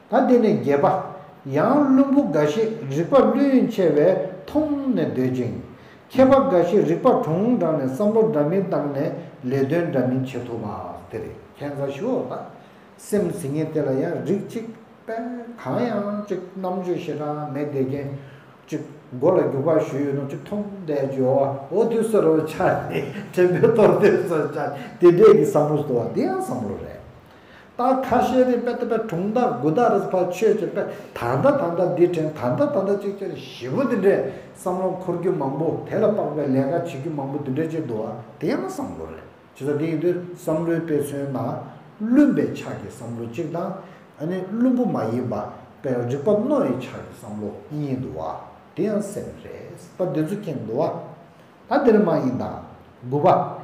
ད་དེ་ནས་བརྒྱད་པ། ཡང་བླུན་པོ་འགའ་ཞིག་རིག་པ་བླུན་ཆེ་བས་མཐོང་ནས་འདོད་ཅིང་། མཁས་པ་འགའ་ཞིག་རིག་པ་གྲུང་དྲགས་ནས་བསམ་བློ་འདྲ་མིན་བཏང་ནས་ལས་དོན་འདྲ་མིན་བྱེད་ཐུབ་པ་དེ་རེད། ཁྱད་མཚར་ཞུའོ་ད། སེམས་ཟེར་མཁན་དེ་ལ་ཡང་རིགས་གཅིག་པས་གང་ཡང་གཅིག་རྣམ་དཔྱོད་ཞེ་དྲག་མེད་བསྡད་མཁན་གཅིག་མགོ་ལ་རྒྱུག་པ་གཞུས་ཡོད་ནོ་གཅིག་མཐོང་བསྡད་ཀྱི་ཡོད་བ། འོ་དུས་སུ་རོ་ཆགས་ནས་དྲན་པའི་གཏོར་འདོན་སོགས་ཆགས་དེ་འདྲས་ཀྱི་བསམ་བློ་ཟེར་བ་དེ་ཡང་བསམ་བློ་རེད། ད་ཁ་ཤས་རེ་དཔེ་ལྟ་བུ་གྲུང་དག་དགུ་དག་རེ་ཕར་ཆོད་ཅེས་པས་ད་ལྟ་ད་ལྟ་འདི་དྲན། ད་ལྟ་ད་ལྟ་ཅིག་ཅར་ཞེ་པོ་འདི་འདྲས་བསམ་བློ་འཁོར་རྒྱུ་མང་པོ། དེ་ལ་དཔག་པའི་ལས་ཀ་བྱེད་རྒྱུ་མང་པོ་འདི་འདྲས་ཅིག་འདུག་བ། དེ་ཡང་བསམ་བློ་རེད། བྱས་ཙང་དེ་ཡིན་དུས་བསམ་བློའི་དཔེ་མཚོན་ན་བླུན་པའི་ཕྱོགས་ཀྱི་བསམ་བློ་གཅིག་དང་། ཨ་ནི་བླུན་པོ་མ་ཡིན་པ་དཔེ་རིག་པ་རྣོ་བའི་ཕྱོགས་ཀྱི་བསམ་བློ་གཉིས་འདུག་བ། དེ་ཡང་སེམས་རེད་པ། འདི་ཚོ་མཁྱེན་འདུག་བ། ད་འདིར་མ་ཡིན་དང་། དགུ་པ།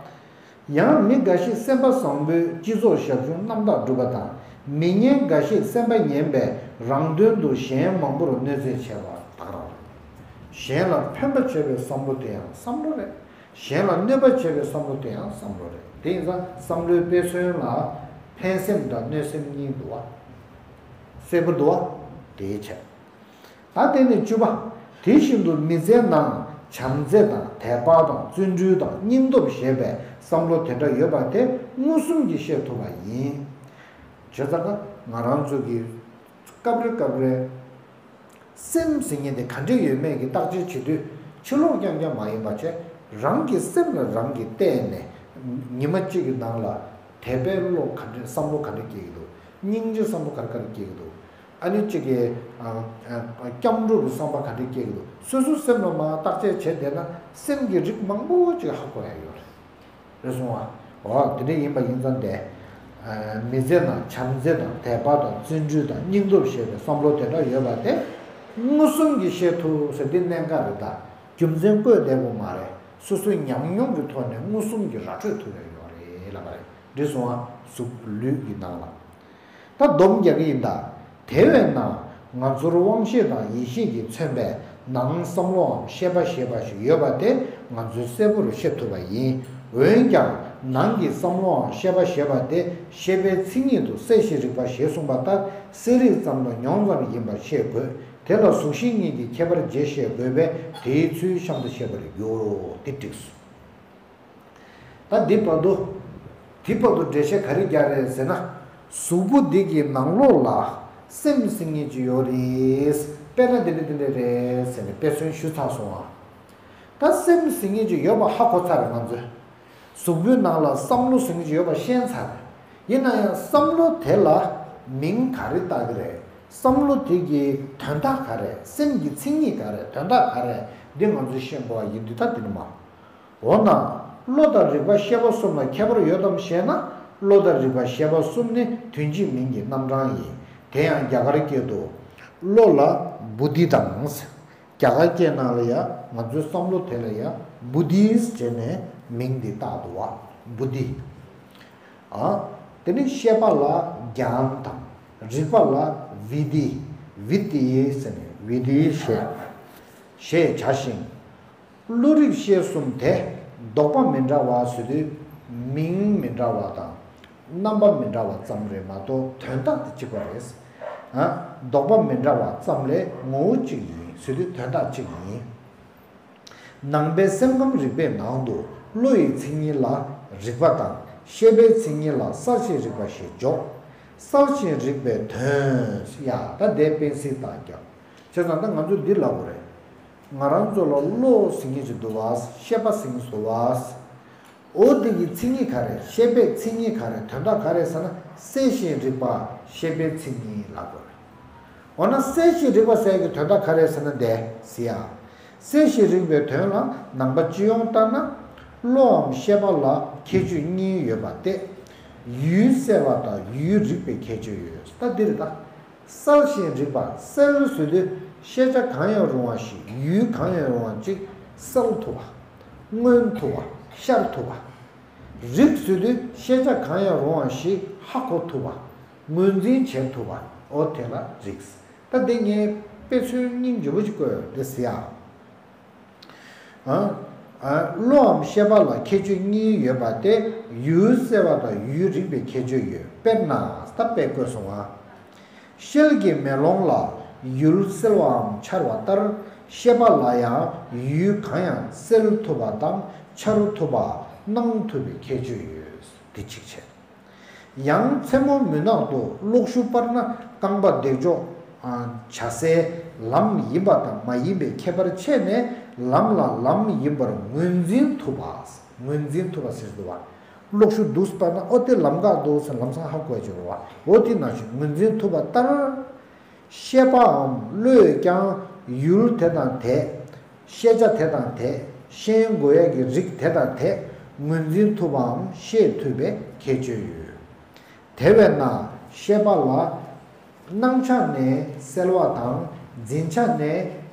ཡང་མི་འགའ་ཞིག་སེམས་པ་བཟང་པོས་སྤྱི་ཚོགས་ཞབས་ཞུ་རྣམ་དག་སྒྲུབ་པ་དང་། མི་ངན་འགའ་ཞིག་སེམས་པ་ངན་པས་རང་དོན་དུ་གཞན་མང་པོར་གནོད་འཚེ་བྱེད་པ་དག་རང་རེད། གཞན་ལ་ཕན་པ་བྱེད་པའི་བསམ་བློ་དེ་ཡང་བསམ་བློ་རེད། གཞན་ལ་གནོད་པ་བྱེད་པའི་བསམ་བློ་དེ་ཡང་བསམ་བློ་རེད། དེ་ཡིན་ཙང་བསམ་བློའི་དཔེ་མཚོན་ལ་ཕན་སེམས་དང་གནོད་སེམས་གཉིས་འདུག་བ། གསལ་པོ་འདུག་བ། དེའི་ཕྱིར། ད་དེ་ནས་བཅུ་པ། དེ་བཞིན་དུ་མི་ཚེའི་ནང་བྱམས་བརྩེ་དང་དད་པ་དང་བརྩོན་འགྲུས་དང་སྙིང་སྟོབས་ཞེས་པའི་བསམ་བློ་དེ་འདྲ་ཡོད་པ་དེ་མངོན་སུམ་གྱིས་ཤེས་ཐུབ་པ་ཡིན། བྱས་ཙང་ང་རང་ཚོ་གི་སྐབས་རེ་སྐབས་རེ་སེམས་ཟེར་མཁན་དེ་ག་འདྲས་ཡོད་མེད་ཀྱི་བརྟག་དཔྱད་བྱེད་དུས་ཕྱི་ལོགས་རྐྱང་རྐྱང་མ་ཡིན་པ་བྱས། རང་གི་སེམས་ལ་རང་གིས་བལྟས་ནས་ཉི་མ་གཅིག་གི་ནང་ལ་དད་པའི་བློ་ག་འདྲས། བསམ་བློ་ག་འདྲས་སྐྱེ་གི་འདུག་སྙིང་རྗེ་བསམ་བློ་ག་རེ་ག་རེ་སྐྱེ་གི་འདུག་ཨ་ནི་གཅིག་གིས་ཨ་ཨ་སྐྱབས་འགྲོ་གི་བསམ་པ་ག་འདྲས་སྐྱེ་གི་འདུག་སོ་སོའི་སེམས་ལ་མར་བརྟག་དཔྱད་བྱས་བསྡད་ན་སེམས་ཀྱི་རིགས་མང་པོ་ཅིག་ཧ་གོ་ཡ་ཡོད་རེད། རེད་སོང་ཨ། འོ་དེ་འདྲ་ཡིན་པ་ཡིན་ཙང་དེ། ཨ་མི་ཚེ་ནང་བྱམས་བརྩེ་དང་དད་པ་དང་བརྩོན་འགྲུས་དང་སྙིང་སྟོབས་ཞེས་པའི་བསམ་བློ་དེ་འདྲ་ཡོད་པ་དེ་མངོན་སུམ་གྱིས་ཤེས་ཐུབ་ཟེར་འདི་གནད་འགག་རེད་ད། རྒྱུ་མཚན་བཀོད་བསྡད་དགོས་མ་རེད། སོ་སོའི་ཉམས་མྱོང་གི་ཐོག་ནས་མངོན་སུམ་གྱིས་ར་འཕྲོད་ཐུབ་ཡ་ཡོད་རེད་ལབ་པ་རེད། འགྲིག་སོང་ཨ། གཟུགས་ལུས་ཀྱི་ནང་ལ། ད་སྡོམ་རྒྱག་གི་ཡིན་ད། དེ་བས་ན་ང་ཚོར་དབང་ཤེས་དང་ཡིད་ཤེས་ཀྱིས་མཚོན་པའི་ནང་བསམ་བློའམ་ཤེས་པ་ཞེས་པ་ཞིག་ཡོད་པ་དེ་ང་ཚོས་གསལ་པོར་ཤེས་ཐུབ་པ་ཡིན། འོན་ཀྱང་ནང་གི་བསམ་བློའམ་ཤེས་པ་ཞེས་པ་དེ་ཤེས་པའི་མཚན་ཉིད་དུ་གསལ་ཞིང་རིག་པ་ཞེས་གསུངས་པ་ལྟར་གསལ་རིག་ཙམ་དང་མྱོང་ཙམ་ཡིན་པ་ཤེས་དགོས། དེ་ལ་གཟུགས་གཞི་གཉིས་ཀྱི་ཁྱད་པར་འབྱེད་ཤེས་དགོས་པས་དེའི་ཚུལ་གཤམ་དུ་བཤད་པར་འགྱུར་རོ། དེ་འགྲིགས་སོ། ད་འདི་བར་དུ། འདི་བར་དུ་འགྲེལ་བཤད་ག་རེ་རྒྱག་རེད་ཟེར་ན། གཟུགས་པོ་འདི་གི་ནང་ལོགས་ལ་སེམས་ཟེར་མཁན་ཅིག་ཡོད་རེད། དཔེར་ན་འདི་འདྲ་འདི་འདྲ་རེད་ཟེར་ནས་དཔེ་མཚོན་ཞུས་ཚར་སོང་ཨ། ད་སེམས་ཟེར་མཁན་ཅིག་ཡོད་པ་ཧ་གོ་ཚར་རེད་ང་ཚོས། གཟུགས་པོའི་ནང་ལ་བསམ་བློ་ཟེར་མཁན་ཅིག་ཡོད་པ་ཤེས་ཚར་རེད། ཡིན་ན་ཡང་བསམ་བློ་དེ་ལ་མིང་ག་རེ་བཏགས་ཀྱི་རེད། བསམ་བློ་དེ་གི་དོན་དག་ག་རེ། སེམས་ཀྱི་མཚན་ཉིད་ག་རེ། དོན་དག་ག་རེ། འདི་ང་ཚོས་ཤེས་དགོས་པ་ཡིན་དུས་ད་འདི་ནི་མ། འོ་ན། བློ་དང་རིག་པ་ཤེས་པ་གསུམ་ལ་ཁྱད་པར་ཡོད་དམ་ཞེ་ན། བློ་དང་རིག་པ་ཤེས་པ་གསུམ་ནི་དོན་གཅིག་མིང་གི་རྣམ་གྲངས་ཡིན། དེ་ཡང་རྒྱ་གར་སྐད་དུ། བློ་ལ་བུ་དྷི་དང་། རྒྱ་གར་སྐད་ནང་ལ་ཡང་ང་ཚོའི་བསམ་བློ་དེ་ལ་ཡང་བུ་དྷི་ཟེར་ནས་མིང་འདི་བཏགས་འདུག་བ། བུ་དྷི། ཨ། དེ་ནི་ཤེས་པ་ལ་ཛྙཱ་ན་དང་། རིག་པ་ལ་བི་དྷི། བི་དྷི་ཟེར་ནས་བི་དྷི་ཞེས་ཞེས་བྱ་ཞིང་། བློ་རིག་ཤེས་གསུམ་དེ་ལྡོག་པ་མི་འདྲ་བ་ཟེར་དུས་མིང་མི་འདྲ་བ་དང་རྣམ་པ་མི་འདྲ་བ་ཙམ་རེད་མ་གཏོགས་དོན་དག་དེ་གཅིག་པ་རེད། ཨ། ལྡོག་པ་མི་འདྲ་བ་ཙམ་ལས་ངོ་བོ་གཅིག་ཡིན་ཟེར་དུས་དོན་དག་གཅིག་ཡིན། ནང་པའི་སེམས་ཁམས་རིག་པའི་ནང་དུ་བློ་ཡི་མཚན་ཉིད་ལ་རིག་པ་དང་ཤེས་པའི་མཚན་ཉིད་ལ་གསལ་ཞིང་རིག་པ་ཞེས་འཇོག་གསལ་ཞིང་རིག་པའི་དོན། ཡ། ད་དེ་དཔེ་སྲིད་ལྟར་རྒྱབ། བྱས་ཙང་ད་ང་ཚོས་འདི་ལབ་དགོས་རེད། ང་རང་ཚོ་ལ་བློ་ཟེར་མཁན་ཅིག་འདུག་བ། ཤེས་པ་ཟེར་མཁན་ཅིག་འདུག་བ། འོ་འདི་གི་མཚན་ཉིད་ག་རེ། ཤེས་པའི་མཚན་ཉིད་ག་རེ། དོན་དག་ག་རེ་ཟེར་ན་གསལ་ཞིང་རིག་པ་ཤེས་པའི་མཚན་ཉིད་ལབ་དགོས་རེད། འོ་ན་གསལ་ཞིང་རིག་པ་ཟེར་གྱི་དོན་དག་ག་རེ་ཟེར་ན་འདི་ཟེར་ཡ། གསལ་ཞིང་རིག་པའི་དོན་ལ་ནང་པ་སྤྱི་ཡོངས་ལྟར་ན། བློའམ་ཤེས་པ་ལ་ཁྱད་ཆོས་གཉིས་ཡོད་པ་སྟེ། ཡུལ་གསལ་བ་དང་ཡུལ་རིག་པའི་ཁྱད་ཆོས་ཡོད། ད་འདི་རེད་ད། གསལ་ཞིང་རིག་པ། གསལ་ཟེར་དུས་ ཤེས་བྱ་གང་ཡང་རུང་བ་ཞིག་ཡུལ་གང་ཡང་རུང་བ་ཅིག་གསལ་ཐུབ་པ། མངོན་ཐུབ་པ། ཤར་ཐུབ་པ། རིག་ཟེར་དུས་ཤེས་བྱ་གང་ཡང་རུང་བ་ཞིག་ཧ་གོ་ཐུབ་པ། ངོས་འཛིན་བྱེད་ཐུབ་པ། འོ་དེ་ལ་རིག་ད་འདི་ངས་དཔེ་མཚོན་སྙིང་རྗེ་པོ་ཅིག་བཀོད་ཡོད་རེད་ཟེར་ཡ། ཨ། ཨ། བློའམ་ཤེས་པ་ལ་ཁྱད་ཆོས་གཉིས་ཡོད་པ་སྟེ། ཡུལ་གསལ་བ་དང་ཡུལ་རིག་པའི་ཁྱད་ཆོས་ཡོད། དཔེར་ན། ད་དཔེ་བཀོད་སོང་ང་། ཤེལ་གྱི་མེ་ལོང་ལ་ཡུལ་གསལ་བའམ་འཆར་བ་ལྟར། ཤེས་པ་ལ་ཡང་ཡུལ་གང་ཡང་གསལ་ཐུབ་པ་དང་འཆར་ཐུབ་པ། སྣང་ཐུབ་པའི་ཁྱད་ཆོས་ཡོད། དེ་གཅིག་བྱས། ཡང་མཚན་མོ་མུན་ནག་ཏུ་གློག་ཞུ་སྤར་ན། རྐང་པ་འདེགས་འཇོག་བྱ་སའི་ལམ་ཡིན་པ་དང་མ་ཡིན་པའི་ཁྱད་པར་ཕྱེ་ནས། ལམ་ལ་ལམ་ཡིན་པར་ངོས་འཛིན་ཐུབ་པ། ངོས་འཛིན་ཐུབ་པ་ཟེར་འདུག་བ། གློག་ཞུ་འདུག་སྤར་ན། ཨོ་དེ་ལམ་འགག་འདུག་ཟེར་ལམ་སང་ཧ་གོ་ཡ་ཅིག་རེད་བ། འོ་དེ་ནང་བཞིན་ངོས་འཛིན་ཐུབ་པ་ལྟར། ཤེས་པའམ་བློས་ཀྱང་ཡུལ་དེ་དང་དེ། ཤེས་བྱ་དེ་དང་དེ། ཤེས་དགོས་ཡ་གི་རིགས་དེ་དང་དེ། ངོས་འཛིན་ཐུབ་པའམ་ཤེས་ཐུབ་པའི་ཁྱད་ཆོས་ཡོད། དེ་བས་ན་ཤེས་པ་ལ་སྣང་ཆ་ནས་གསལ་བ་དང་། འཛིན་ཆ་ནས་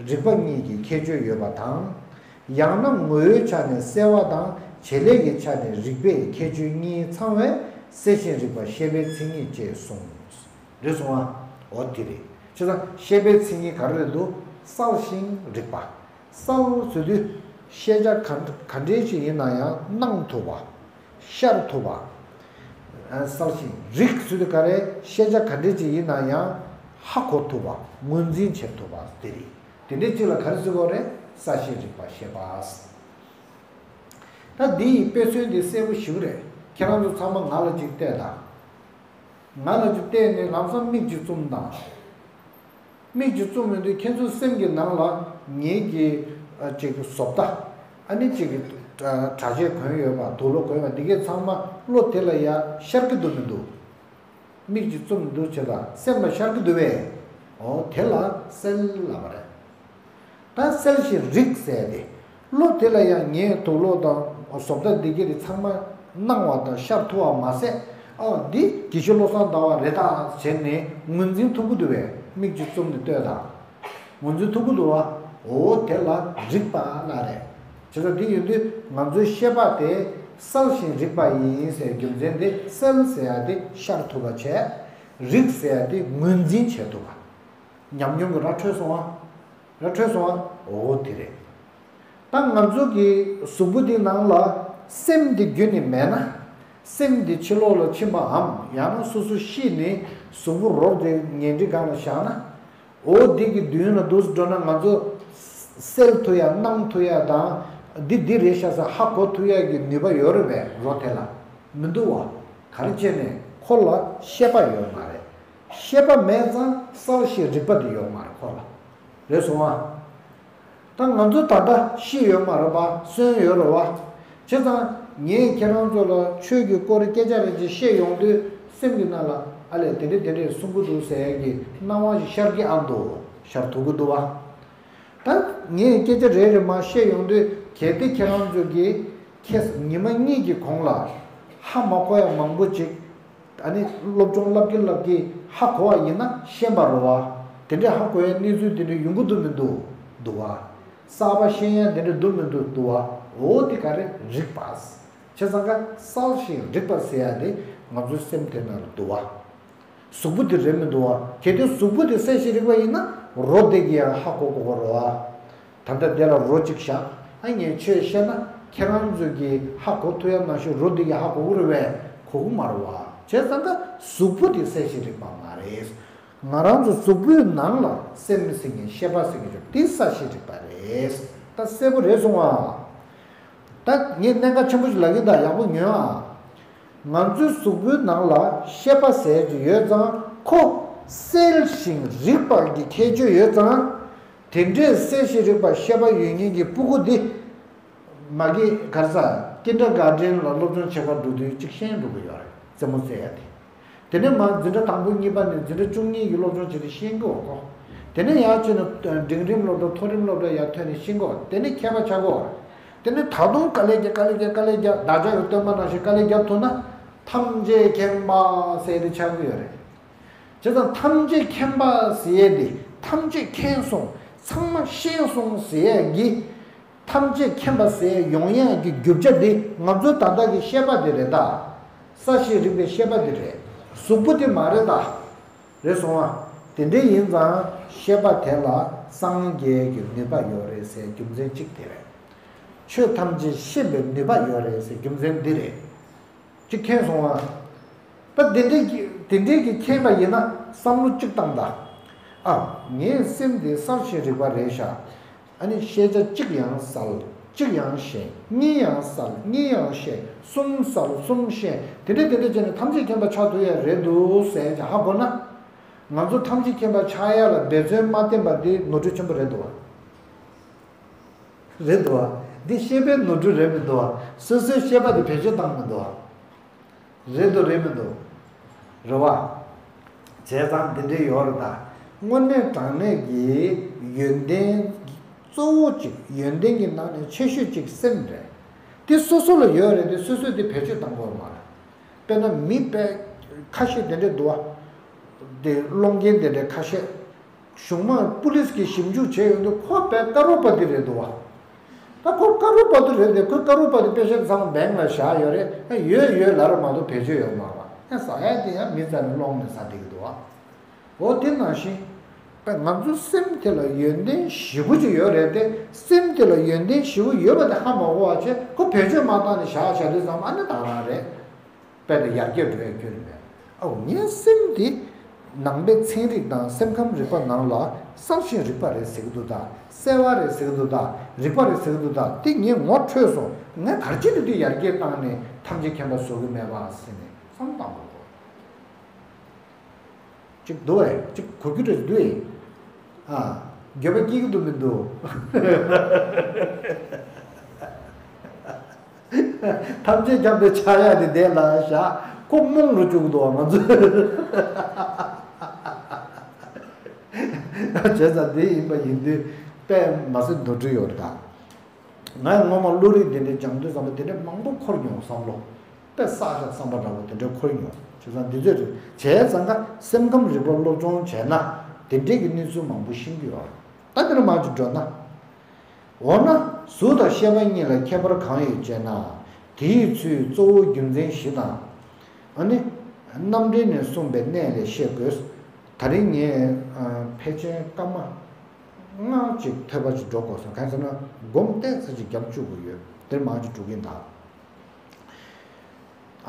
རིག་པ་གཉིས་ཀྱི་ཁྱད་ཆོས་ཡོད་པ་དང་། ཡང་ན་ངོ་བོའི་ཆ་ནས་གསལ་བ་དང་། བྱེད་ལས་ཀྱི་ཆ་ནས་རིག་པའི་ཁྱད་ཆོས་གཉིས་ཚང་བས་གསལ་ཞིང་རིག་པ་ཤེས་པའི་མཚན་ཉིད་ཅེས་གསུངས། རེད་སོང་ང་། འོ་དེ་རེད། བྱས་ཙང་ཤེས་པའི་མཚན་ཉིད་ག་རེ་རེད་འདུག་གསལ་ཞིང་རིག་པ། གསལ་ཟེར་དུས་ཤེས་བྱ་ག་ག་འདྲའི་ཞིག་ཡིན་ན་ཡང་སྣང་ཐུབ་པ། ཤར་ཐུབ་པ། ཨ། གསལ་ཞིང་རིག་ཟེར་དུས་ག་རེ། ཤེས་བྱ་ག་འདྲའི་ཞིག་ཡིན་ན་ཡང་ཧ་གོ་ཐུབ་པ། ངོས་འཛིན་བྱེད་ཐུབ་པ་དེ་རེད། དེ་འདྲའི་ཅིག་ལ་ག་རེ་ཟེར་དགོས་རེད། གསལ་ཞིང་རིག་པ་ཤེས་པ། ད་འདི་ཡི་དཔེ་མཚོན་འདི་གསལ་པོ་ཞེ་པོ་རེད། ཁྱེད་རང་ཚོ་ཚང་མ་ང་ལ་ཅིག་བལྟས་དང་། ང་ལ་ཅིག་བལྟས་ནས་ལམ་སང་མིག་ཅིག་བཙུམ་དང་། མིག་ཅིག་བཙུམ་ཡོང་དུས་ཁྱེད་ཚོའི་སེམས་ཀྱི་ནང་ལ་ངེད་ཀྱི་ཨ་ཅིག་བཟོ་ལྟ། ཨ་ནི་ཅིག་གྲ་གྲ་ཆས་གོན་ཡོད་པ། དུག་ལོག་གོན་ཡོད་པ། འདི་གས་ཚང་མ་བློ་དེ་ལ་ཡ་ཤར་གི་འདུག་མི་འདུག་མིག་ཅིག་བཙུམ་འདུག་བྱས་ཙང་སེམས་ལ་ཤར་གི་འདུག་པས། འོ་དེ་ལ་གསལ་ལབ་པ་རེད། ད་གསལ་ཞིང་རིག་ཟེར་ཏེ། བློ་དེ་ལ་ཡང་ངས་དུག་ལོག་དང་བཟོ་ལྟ་འདི་གས་དེ་ཚང་མ་སྣང་བ་དང་ཤར་ཐུབ་པ་མ་ཟད། ཨ། འདི་དགེ་བཤེས་བློ་བཟང་ཟླ་བ་རེད་ད་བྱས་ནས་ངོས་འཛིན་ཐུབ་ཀྱི་འདུག་པས། མིག་ཅིག་བཙུམ་ནས་ལྟོས་དང་། ངོས་འཛིན་ཐུབ་ཀྱི་འདུག་བ། འོ་དེ་ལ་རིག་པ་ལབ་རེད། བྱས་ཙང་འདི་ཡིན་དུས་ང་ཚོའི་ཤེས་པ་དེ་གསལ་ཞིང་རིག་པ་ཡིན་ཟེར་རྒྱུ་མཚན་དེ། གསལ་ཟེར་ཡ་དེ་ཤར་ཐུབ་པ་བྱས། རིག་ཟེར་ཡ་དེ་ངོས་འཛིན་བྱེད་ཐུབ་པ། ཉམས་མྱོང་གི་ར་འཕྲོད་སོང་བ། ར་འཕྲོད་སོང་བ། འོ་དེ་རེད། ད་ང་ཚོ་གི་གཟུགས་པོ་འདི་ནང་ལ་སེམས་འདི་རྒྱུད་ནས་མེད་ན། སེམས་འདི་ཕྱི་ལོགས་ལ་ཕྱིན་པའམ་ཡང་ན་སོ་སོ་ཤི་ནས་གཟུགས་པོ་རོ་དེ་ཉལ་ཁྲིའི་སྒང་ལ་བཞག་ན། འོ་འདི་གི་མདུན་ལ་འདུག་འགྲོ་ན་ང་ཚོ་གསལ་ཐུབ་ཡ། སྣང་ཐུབ་ཡ་དང་། འདི་འདི་རེད་ཤག་ཟེར་ཧ་གོ་ཐུབ་ཡ་གི་ནུས་པ་ཡོད་རེད་པས། རོ་དེ་ལ་མི་འདུག་བ། ག་རེ་བྱས་ནས་ཁོ་ལ་ཤེས་པ་ཡོད་མ་རེད། ཤེས་པ་མེད་ཙང་གསལ་ཞིང་རིག་པ་དེ་ཡོད་མ་རེད་ཁོ་ལ། རེད་སོང་ཨ། ད་ང་ཚོ་ད་ལྟ་ཤི་ཡོད་མ་རེད་པ། གསོན་ཡོད་རེད་བ། བྱས་ཙང་ངས་ཁྱེད་རང་ཚོ་ལ་ཆོས་ཀྱི་སྐོར་སྐད་ཆ་རེ་ཅིག་བཤད་ཡོང་དུས་སེམས་ཀྱི་ནང་ལ་ཨ་ལས་དེ་འདྲས་དེ་འདྲས་གསུང་གི་འདུག་ཟེར་ཡ་གི་སྣང་བ་ཞིག་ཤར་གྱི་ཨ་འདུག་ཤར་ཐུབ་ཀྱི་འདུག་བ། ད་ངས་སྐད་ཆ་རེ་རེ་མར་བཤད་ཡོང་དུས་གལ་ཏེ་ཁྱེད་རང་ཚོ་གིས་ཁྱེད་ཉི་མ་གཉིས་ཀྱི་གོང་ལ་ཧ་མ་གོ་ཡ་མང་པོ་ཅིག་ཨ་ནི་སློབ་སྦྱོང་བསླབ་ཀྱིན་བསླབ་ཀྱིན་ཧ་གོ་བ་ཡིན་ན་ཤེས་པ་རེད་བ། དེ་འདྲས་ཧ་གོ་ཡ་གནས་ཚུལ་དེ་འདྲས་ཡོང་གི་འདུག་མི་འདུག་འདུག་བ། གསར་པ་ཤེས་ཡ་དེ་འདྲས་འདུག་མི་འདུག་འདུག་བ། འོ་དེ་ག་རེ་རིག་པ། བྱས་ཙང་ཀ་གསལ་ཞིང་རིག་པ་ཟེར་ཡ་དེ་ང་ཚོའི་སེམས་དེ་ནང་ལ་འདུག་བ། གཟུགས་པོ་དེ་རེད་མི་འདུག་བ། གལ་ཏེ་གཟུགས་པོ་དེ་གསལ་ཞིང་རིག་པ་ཡིན་ན་རོ་དེ་གིས་ཡང་ཧ་གོ་དགོས་ཀྱི་རེད་བ། ད་ལྟ་དེ་ལ་རོ་གཅིག་བཞག་ཨ་ངས་ཆོས་བཤད་ན་ཁྱེད་རང་ཚོ་གིས་ཧ་གོ་ཐུབ་ཡ་ནང་བཞིན་རོ་འདི་གིས་ཧ་གོ་གི་རེད་པས། གོ་གི་མ་རེད་བ། བྱས་ཙང་ཀ་གཟུགས་པོ་དེ་གསལ་ཞིང་རིག་པ་མ་རེད། ང་རང་ཚོ་གཟུགས་པོའི་ནང་ལ་སེམས་ཟེར་མཁན་ཤེས་པ་ཟེར་མཁན་ཅིག་དེ་གསལ་ཞིང་རིག་པ་རེད། ད་གསལ་པོ་རེད་སོང་ཨ། ད་ངས་གནད་འགག་ཆེན་པོ་ཞིག་ལབ་ཀྱི་འདུག་ཡག་པོ་ཉོན་ཨ། ང་ཚོའི་གཟུགས་པོའི་ནང་ལ་ཤེས་པ་ཟེར་གྱི་ཡོད་ཙང་ཁོ་གསལ་ཞིང་རིག་པ་གི་ཁྱད་ཆོས་ཡོད་ཙང་། དེ་འདྲའི་གསལ་ཞིང་རིག་པ་ཤེས་པ་ཡོད་མཁན་གྱི་སྤུ་གུ་འདི། མ་གི་གར་ས་ཀིན་ཌར་གྷར་ཌེན་ལ་སློབ་སྦྱོང་བྱེད་པར་འགྲོ་དུས་གཅིག་ཤེས་འགྲོ་གི་ཡོད་རེད། རྩེད་མོ་རྩེ་ཡ་དེ། དེ་ནས་མར་འཛིན་གྲྭ་དང་པོ་གཉིས་པ་ནས་འཛིན་གྲྭ་བཅུ་གཉིས་ཀྱི་སློབ་སྦྱོང་བྱེད་དུས་ཤེས་ཀྱི་ཡོད་གོ། དེ་ནས་ཡར་བྱས་ནས་འབྲིང་རིམ་སློབ་གྲྭ་མཐོ་རིམ་སློབ་གྲྭ་ཡར་ཐོན་ནས་ཤེས་ཀྱི་ཡོད། དེ་ནས་མཁས་པ་ཆགས་ཀྱི་ཡོད་རེད། དེ་ནས་ད་དུང་དཀའ་ལས་རྒྱབ་དཀའ་ལས་རྒྱབ་དཀའ་ལས་རྒྱབ། བདག་ཅག་གི་སྟོན་པ་ནང་བཞིན་དཀའ་ལས་རྒྱབ་ཐུབ་ན་ཐམས་ཅད་མཁྱེན་པ་ཟེར་ཏེ་ཆགས་ཀྱི་ཡོད་རེད། བྱས་ཙང་ཐམས་ཅད་མཁྱེན་པ་ཟེར་ཡས་དེ་ ཐམས་ཅད་མཁྱེན་སོང་། ཚང་མ་ཤེས་སོང་ཟེར་ཡས་ཀྱི། ཐམས་ཅད་མཁྱེན་པ་ཟེར་ཡོང་ཡས་ཀྱི་རྒྱུ་ཆ་འདི་ང་ཚོའི་ད་ལྟ་གི་ཤེས་པ་འདི་རེད་ད། ས་ཞིང་རིག་པའི་ཤེས་པ་འདི་རེད། གཟུགས་པོ་འདི་མ་རེད་ད། རེད་སོང་ཨ། དེ་འདྲ་ཡིན་ཙང་ཤེས་པ་དེ་ལ་སངས་རྒྱས་ཀྱི་ནུས་པ་ཡོད་རེད་ཟེར་རྒྱུ་མཚན་གཅིག་དེ་རེད། ཆོས་ཐམས་ཅད་ཤེས་པའི་ནུས་པ་ཡོད་རེད་ཟེར་རྒྱུ་མཚན་འདི་རེད། གཅིག་མཁྱེན་སོང་ཨ། ད་དེ་འདྲའི་གི་དེ་འདྲའི་གི་མཁྱེན་པ་ཡིན་ན་བསམ་བློ་གཅིག་བཏང་ད། ཨ། ངའི་སེམས་དེ་གསར་ཞིང་རིག་པ་རེད་ཤག་ཨ་ནི་ཤེས་བྱ་གཅིག་ཡང་གསལ། གཅིག་ཡང་ཤེས། གཉིས་ཡང་གསལ། གཉིས་ཡང་ཤེས། གསུམ་གསལ། གསུམ་ཤེས། དེ་འདྲ་དེ་འདྲ་བྱས་ནས་ཐམས་ཅད་མཁྱེན་པ་ཆགས་ཐུབ་ཡ་རེད་འདུག་ཟེར་ཡ་ཅིག་ཧ་གོ་ན། ང་ཚོ་ཐམས་ཅད་མཁྱེན་པ་ཆགས་ཡ་ལ་འབད་བརྩོན་མ་བསྟེན་པ་འདི་ནོར་འཁྲུལ་ཆེན་པོ་རེད་འདུག་བ། རེད་འདུག་བ། འདི་ཤེས་པའི་ནོར་འཁྲུལ་རེད་མི་འདུག་བ། སོ་སོའི་ཤེས་པ་དེ་བེད་སྤྱོད་བཏང་མི་འདུག་བ། རེད་འདུག་རེད་མི་འདུག་རེད་བ། བྱས་ཙང་འདི་འདྲའི་ཡོད་རེད་ད། དངོས་གནས་དྲང་གནས་ཀྱི་ཡོན་ཏན་གཙོ་བོ་གཅིག་ཡོན་ཏན་གྱི་ནང་ནས་ཆེ་ཤོས་གཅིག་སེམས་རེད། དེ་སོ་སོ་ལ་ཡོད་རེད་དེ་སོ་སོས་དེ་བེད་སྤྱོད་བཏང་དགོས་མ་རེད། དཔེར་ན་མི་དཔེ་ཁ་ཤས་དེ་འདྲས་འདུག་བ། དེ་སློང་མཁན་དེ་འདྲས་ཁ་ཤས། གཞུང་མང་པུ་ལིས་ཀྱིས་ཞིབ་འཇུག་བྱས་ཡོང་དུས་ཁོ་དཔེ་དཀར་པོ་པ་དེ་རེད་འདུག་བ། ད་ཁོ་དཀར་པོ་པ་དེ་རེད་དེ་ཁོས་དཀར་པོ་པ་དེ་དཔེ་ཆ་ཚང་བེང་ལ་བཞག་ཡོད་རེད། ཨ་ཡོད་ཡོད་ལབ་ར་མ་གཏོགས་བེད་སྤྱོད་ཡོད་མ་རེད་བ། ཨ་ཟ་ཡ་དེ་ཡང་མི་རྩ་ནས་སློང་ནས་ཟ་བསྡད་ཀྱི་འདུག་བ། འོ་དེ་ནང་བཞིན། དཔེ་ང་ཚོའི་སེམས་དེ་ལ་ཡོན་ཏན་བཞི་པོ་ཅིག་ཡོད་རེད་དེ་སེམས་དེ་ལ་ཡོན་ཏན་བཞི་པོ་ཡོད་པ་དེ་ཧ་མ་གོ་བ་བྱས་ཁོ་བེད་སྤྱོད་མ་བཏང་ནས་བཞག་བྱ་དུས་ཙམ་ཨ་ནི་ད་རང་རེད། དཔེ་དེ་ཡར་རྒྱས་འགྲོ་ཡ་ཁྱོན་ནས་མེད། ཨའོ་ངའི་སེམས་དེ་ནང་པའི་ཚན་རིག་དང་སེམས་ཁམས་རིག་པ་ནང་ལ་གསར་ཞིང་རིག་པ་རེད་ཟེར་གི་འདུག་ད། གསལ་བ་རེད་ཟེར་གི་འདུག་ད། རིག་པ་རེད་ཟེར་གི་འདུག་ད། དེ་ངས་ངོ་འཕྲོད་སོང་། ངས་ག་རེ་བྱས་ནས་དེ་ཡར་རྒྱས་བཏང་ནས་ཐམས་ཅད་མཁྱེན་པ་བཟོ་གི་མེད་པ་ཟེར་ནས་བསམ་བཏང་དགོས། གཅིག་འདུག་ཨེ། གཅིག་གོ་རྒྱུ་རེད་འདུག་ཨེ། ཨ། འགྱོད་པ་སྐྱེ་གི་འདུག་མི་འདུག་ཐམས་ཅད་ཁྱབ་པའི་ཆགས་ཡག་དེ་བསྡད་ལ་བཞག་ཁོ་རྨོངས་རུ་བཅུག་འདུག་ང་ཚོ། བྱས་ཙང་དེ་ཡིན་པ་ཡིན་དུས་དཔེ་མ་སྲིད་ནོར་འཁྲུལ་ཡོད་རེད་ད། ང་ཡང་སྔོན་མ་བློ་རིག་འདི་འདྲའི་སྦྱང་དུས་ཙམ་པ་དེ་འདྲའི་མང་པོ་འཁོར་མྱོང་བསམ་བློ། དཔེ་བསགས་ཤག་བསམ་པ་འདྲ་པོ་དེ་འདྲའི་འཁོར་མྱོང་། བྱས་ཙང་འདི་ཚོས་རེད་བྱས་ཙང་ཀ་སེམས་ཁམས་རིག་པ་སློབ་སྦྱོང་བྱས་ན་དེ་འདྲའི་གི་གནས་ཚུལ་མང་པོ་ཤེས་ཀྱི་ཡོད་རེད། ད་འདི་ལ་མར་ཅིག་འགྲོ་ན། འོ་ན་གཟུགས་དང་ཤེས་པ་གཉིས་ལ་ཁྱད་པར་གང་ཡོད་ཅེ་ན། དེའི་ཚུལ་གཙོ་བོ་རྒྱུ་མཚན་བཞི་དང་། ཨ་ནི། རྣམ་འགྲེལ་ནས་གསུངས་པའི་གནས་ལས་ཤེས་དགོས། ད་རིང་ངས་ཕལ་ཆེར་སྐར་མ། སྔགས་ཅིག་ཐོས་པ་ཅིག་འགྲོ་དགོས་སོང་གང་ཟེར་ན་སྒོམ་ཏོག་ཙམ་ཅིག་རྒྱབ་བཅུག་དགོས་ཡོད། དེར་མང་ཅིག་འགྲོ་གིན་ད། ཨ་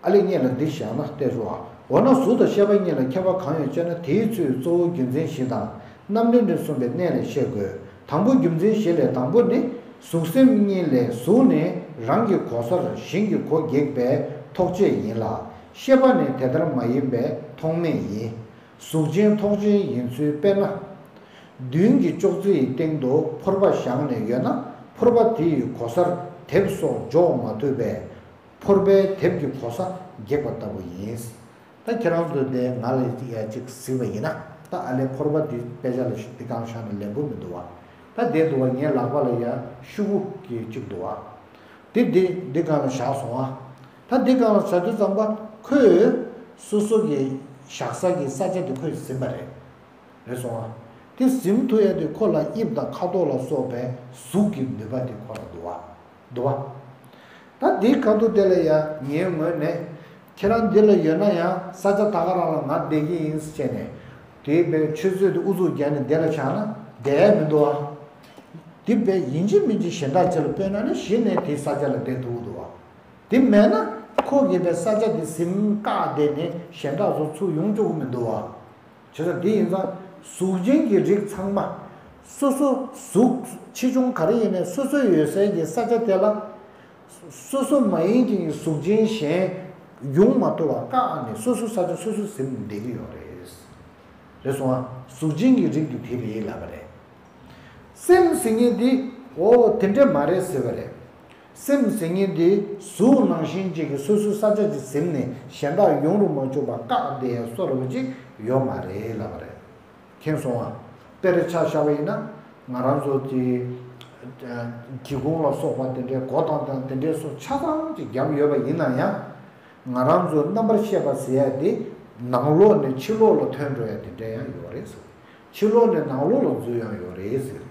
ཨ་ལེ་ངས་ལ་འདི་བཞག་ན་བལྟས་རོགས་ཨ། འོ་ན་གཟུགས་དང་ཤེས་པ་གཉིས་ལ་ཁྱད་པར་གང་ཡོད་ཅེ་ན་དེའི་ཚུལ་གཙོ་བོ་རྒྱུ་མཚན་བཞི་དང་རྣམ་འགྲེལ་ནས་གསུངས་པའི་གནས་ལས་ཤེས་དགོས། དང་པོ་རྒྱུ་མཚན་བཞི་ལས་དང་པོ་ནི་གཟུགས་སེམས་གཉིས་ལས་གཟུགས་ནི་རང་གི་གོ་སར་ཞིང་གི་གོ་བགེགས་པས་ཐོགས་བཅས་ཡིན་ལ་ཤེས་པ་ནི་དེ་ལྟར་མ་ཡིན་པས་ཐོགས་མེད་ཡིན། གཟུགས་ཅན་ཐོགས་ཅན་ཡིན་ཚུལ་དཔེར་ན། མདུན་གྱི་ཅོག་ཙེ་ཡི་སྟེང་དུ་ཕོར་པ་བཞག་ནས་ཡོད་ན་ཕོར་པ་དེ་ཡི་གོ་སར་དེབ་སོགས་འཇོག་མ་ཐུབ་པས་ཕོར་པའི་དེབ་ཀྱི་གོ་ས་འགེགས་པ་ལྟ་བུ་ཡིན། ད་ཁྱེད་རང་ཚོས་དེ་ང་ལ་ཡ་གཅིག་གཟིགས་པ་ཡིན་ན་ད་ཨ་ལས་ཕོར་པ་འདི་དཔེ་ཆ་ལ་འདི་གང་བཞག་ན་ལེགས་པོ་མི་འདུག་བ། ད་བསྡད་འདུག་བ་ངའི་ལག་པ་ལ་ཡ་ཤོག་གུ་གི་གཅིག་འདུག་བ། དེ་འདི་འདི་གང་ལ་བཞག་སོང་བ། ད་འདི་གང་ལ་བཞག་དུས་ཙམ་པ་ཁོས་སོ་སོ་གི་བཞག་ས་གི་ས་ཆ་དེ་ཁོས་ཟིན་པ་རེད། རེད་སོང་ཨ། དེ་ཟིན་ཐུབ་ཡ་དེ་ཁོ་ལ་དབྱིབས་དང་ཁ་དོག་ལ་སོགས་པའི་གཟུགས་ཀྱི་ནུས་པ་དེ་ཁོ་ལ་འདུག་བ། འདུག་བ། ད་དེའི་ཁ་དོག་དེ་ལ་ཡ་ངའི་ངོས་ནས་ཁྱེད་རང་འདི་ལ་ཡོད་ན་ཡང་ས་ཆ་ད་ག་རང་ལ་ང་བསྡད་ཀྱི་ཡིན་ཟེར་བྱས་ནས་དེའི་བའི་ཆུ་ཚོད་དེ་ཨུ་ཚུགས་བརྒྱབ་ནས་འདི་ལ་བཞག་ན་བསྡད་ཡ་མི་འདུག་བ། དེ་བས་ཡིན་གཅིག་མིན་གཅིག་གཞན་དག་ཅིག་ལ་སྤོས་ན་ནི་གཞི་ནས་དེའི་ས་ཆ་ལ་བསྡད་ཐུབ་ཀྱི་འདུག་བ། དེ་མེད་ན་ཁོ་གིས་པའི་ས་ཆ་དེ་ཟིན་བཀག་བསྡད་ནས་གཞན་དག་ཚོ་ཚུར་ཡོང་བཅུག་གི་མི་འདུག་བ། བྱས་ཙང་དེ་ཡིན་ཙང་གཟུགས་ཅན་གྱི་རིགས་ཚང་མ་སོ་སོ་གཟུགས་ཆེ་ཆུང་ག་རེ་ཡིན་ནའི་སོ་སོ་ཡོད་སའི་གི་ས་ཆ་དེ་ལ་སོ་སོ་མ་ཡིན་གྱི་གཟུགས་ཅན་གཞན་ཡོང་མ་ཐུབ་པ་བཀག་ནས་སོ་སོ་ས་ཆ་སོ་སོ་ཟིན་བསྡད་ཀྱི་ཡོད་རེད། རེད་སོང་ཨ། གཟུགས་ཅན་གྱི་རིགས་དེ་དེ་རེད་ལབ་པ་རེད། སེམས་ཟེར་མཁན་འདི་འོ་དེ་འདྲ་མ་རེད་ཟེར་བ་རེད། སེམས་ཟེར་མཁན་འདི་གཟུགས་ནང་བཞིན་ཅིག་གི་སོ་སོའི་ས་ཆ་ཅིག་ཟིན་ནས་གཞན་དག་ཡོང་རུ་མ་བཅུག་པ་བཀག་བསྡད་ཡ་བཟོ་འདྲ་པོ་ཅིག་ཡོད་མ་རེད་ལབ་པ་རེད། མཁྱེན་སོང་ཨ། དཔེར་ཆ་བཞག་པ་ཡིན་ན་ང་རང་ཚོ་གི་སྒེའུ་ཁུང་ལ་སོགས་པ་དེ་འདྲའི་སྒོ་དང་དང་དེ་འདྲའི་སོགས་ཆ་ཚང་ཅིག་བརྒྱབ་ཡོད་པ་ཡིན་ན་ཡང་། ང་རང་ཚོའི་རྣམ་པར་ཤེས་པ་ཟེར་ཡ་དེ་ ནང་ལོགས་ནས་ཕྱི་ལོགས་ལ་ཐོན་འགྲོ་ཡ་དེ་འདྲ་ཡང་ཡོད་རེད་ཟེར། ཕྱི་ལོགས་ནས་ནང་ལོགས་ལ་འཛུལ་ཡང་ཡོད་རེད་ཟེར།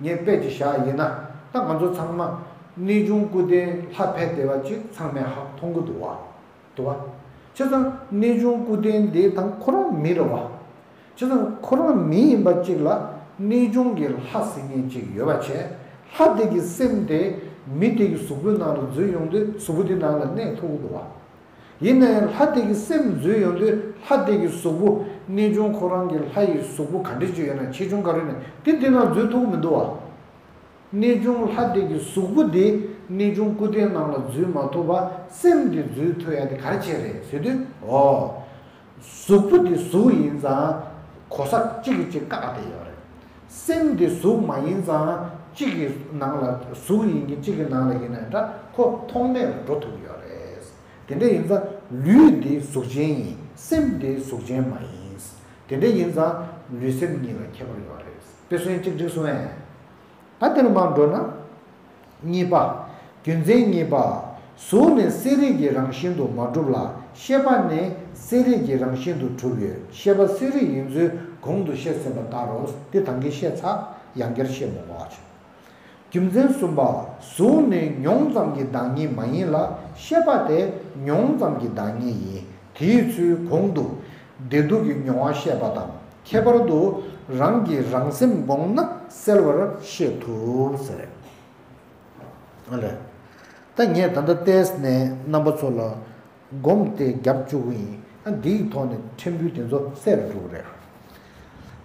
ངས་དཔེ་ཅིག་བཞག་ཡིན་ན། ད་ང་ཚོ་ཚང་མ་གནས་ཆུང་སྐུ་རྟེན་ལྷ་ཕེབས་བསྡད་པ་ཅིག་ཚང་མས་ཧ་གོ་མཐོང་གི་འདུག་བ། འདུག་བ། བྱས་ཙང་གནས་ཆུང་སྐུ་རྟེན་འདི་དང་ཁོ་རང་མི་རེད་བ། བྱས་ཙང་ཁོ་རང་མི་ཡིན་པ་གཅིག་ལ་གནས་ཆུང་གི་ལྷ་ཟེར་མཁན་གཅིག་ཡོད་པ་བྱས། ལྷ་དེ་གི་སེམས་དེ་མི་དེ་གི་གཟུགས་པོའི་ནང་ལ་འཛུལ་ཡོང་དུས་གཟུགས་པོ་དེ་ནང་ལ་གནས་ཐུབ་ཀྱི་འདུག་བ། ཡིན་ན་ཡང་ལྷ་དེ་གི་སེམས་འཛུལ་ཡོང་དུས་ལྷ་དེ་གི་གཟུགས་པོ། གནས་ཆུང་ཁོ་རང་གི་ལྷ་ཡི་གཟུགས་པོ་ག་འདྲ་ཅིག་ཡོད་ན། ཆེ་ཆུང་ག་རེ་ཡོད་ན་དེ་དེ་ནང་འཛུལ་ཐུབ་ཀྱི་མི་འདུག་བ། གནས་ཆུང་ལྷ་དེ་གི་གཟུགས་པོ་དེ་གནས་ཆུང་སྐུ་རྟེན་ནང་ལ་འཛུལ་མ་ཐུབ་པ། སེམས་དེ་འཛུལ་ཐུབ་ཡ་དེ་ག་རེ་བྱས་རེད་ཟེར་དུས། འོ། གཟུགས་པོ་དེ་གཟུགས་ཡིན་ཙང་གོ་ས་གཅིག་གིས་གཅིག་བཀག་བསྡད་ཡོད་རེད། སེམས་དེ་གཟུགས་མ་ཡིན་ཙང་གཅིག་གི་ནང་ལ། གཟུགས་ཡིན་གྱི་གཅིག་གི་ནང་ལ་ཡིན་ན་འདྲ། ཁོ་མཐོང་མེད་ལ་འགྲོ་ཐུབ་ཡོད་རེད། དེ་འདྲ་ཡིན་ཙང་ལུས་དེ་གཟུགས་ཅན་ཡིན། སེམས་དེ་གཟུགས་ཅན་མ་ཡིན། དེ་འདྲ་ཡིན་ཙང་ལུས་སེམས་གཉིས་ལ་ཁྱད་པར་ཡོད་རེད། དཔེ་མཚོན་གཅིག་འགྲིག་སོང་ངས། ད་དེ་ནས་མར་འགྲོ་ན། གཉིས་པ། རྒྱུ་མཚན་གཉིས་པ། གཟུགས་ནི་གསལ་རིག་གི་རང་བཞིན་དུ་མ་གྲུབ་ལ། ཤེས་པ་ནི་གསལ་རིག་གི་རང་བཞིན་དུ་གྲུབ་ཡོད། ཤེས་པ་གསལ་རིག་ཡིན་ཚུལ་གོང་དུ་བཤད་ཟིན་པ་ལྟར་རོ། འདི་ད་གིན་བཤད་ཚར། ཡང་བསྐྱར་བཤད་མི་དགོས་པ་བྱུང་། རྒྱུ་མཚན་གསུམ་པ། གཟུགས་ནི་མྱོང་ཙམ་གྱི་བདག་ཉིད་མ་ཡིན་ལ། ཤེས་པ་དེ་མྱོང་ཙམ་གྱི་བདག་ཉིད་ཡིན། དེའི་ཚུལ་གོང་དུ་བདེ་སྡུག་གི་མྱོང་བ་བཤད་པ་དང་། ཁྱད་པར་དུ་རང་གི་རང་སེམས་བསྒོམས་ན་གསལ་བར་ཤེས་ཐུབ་ཟེར། ཨ་ལས། ད་ངས་ད་ལྟ་ཏོག་ཙམ་ནས་རྣམ་པ་ཚོ་ལ་སྒོམ་དེ་རྒྱབ་བཅུག་གི་ཡིན། ཨ། འདིའི་ཐོག་ནས་ཕྲན་བུའི་དེ་ཚོ་གསལ་རུ་འགྲོ་གི་རེད།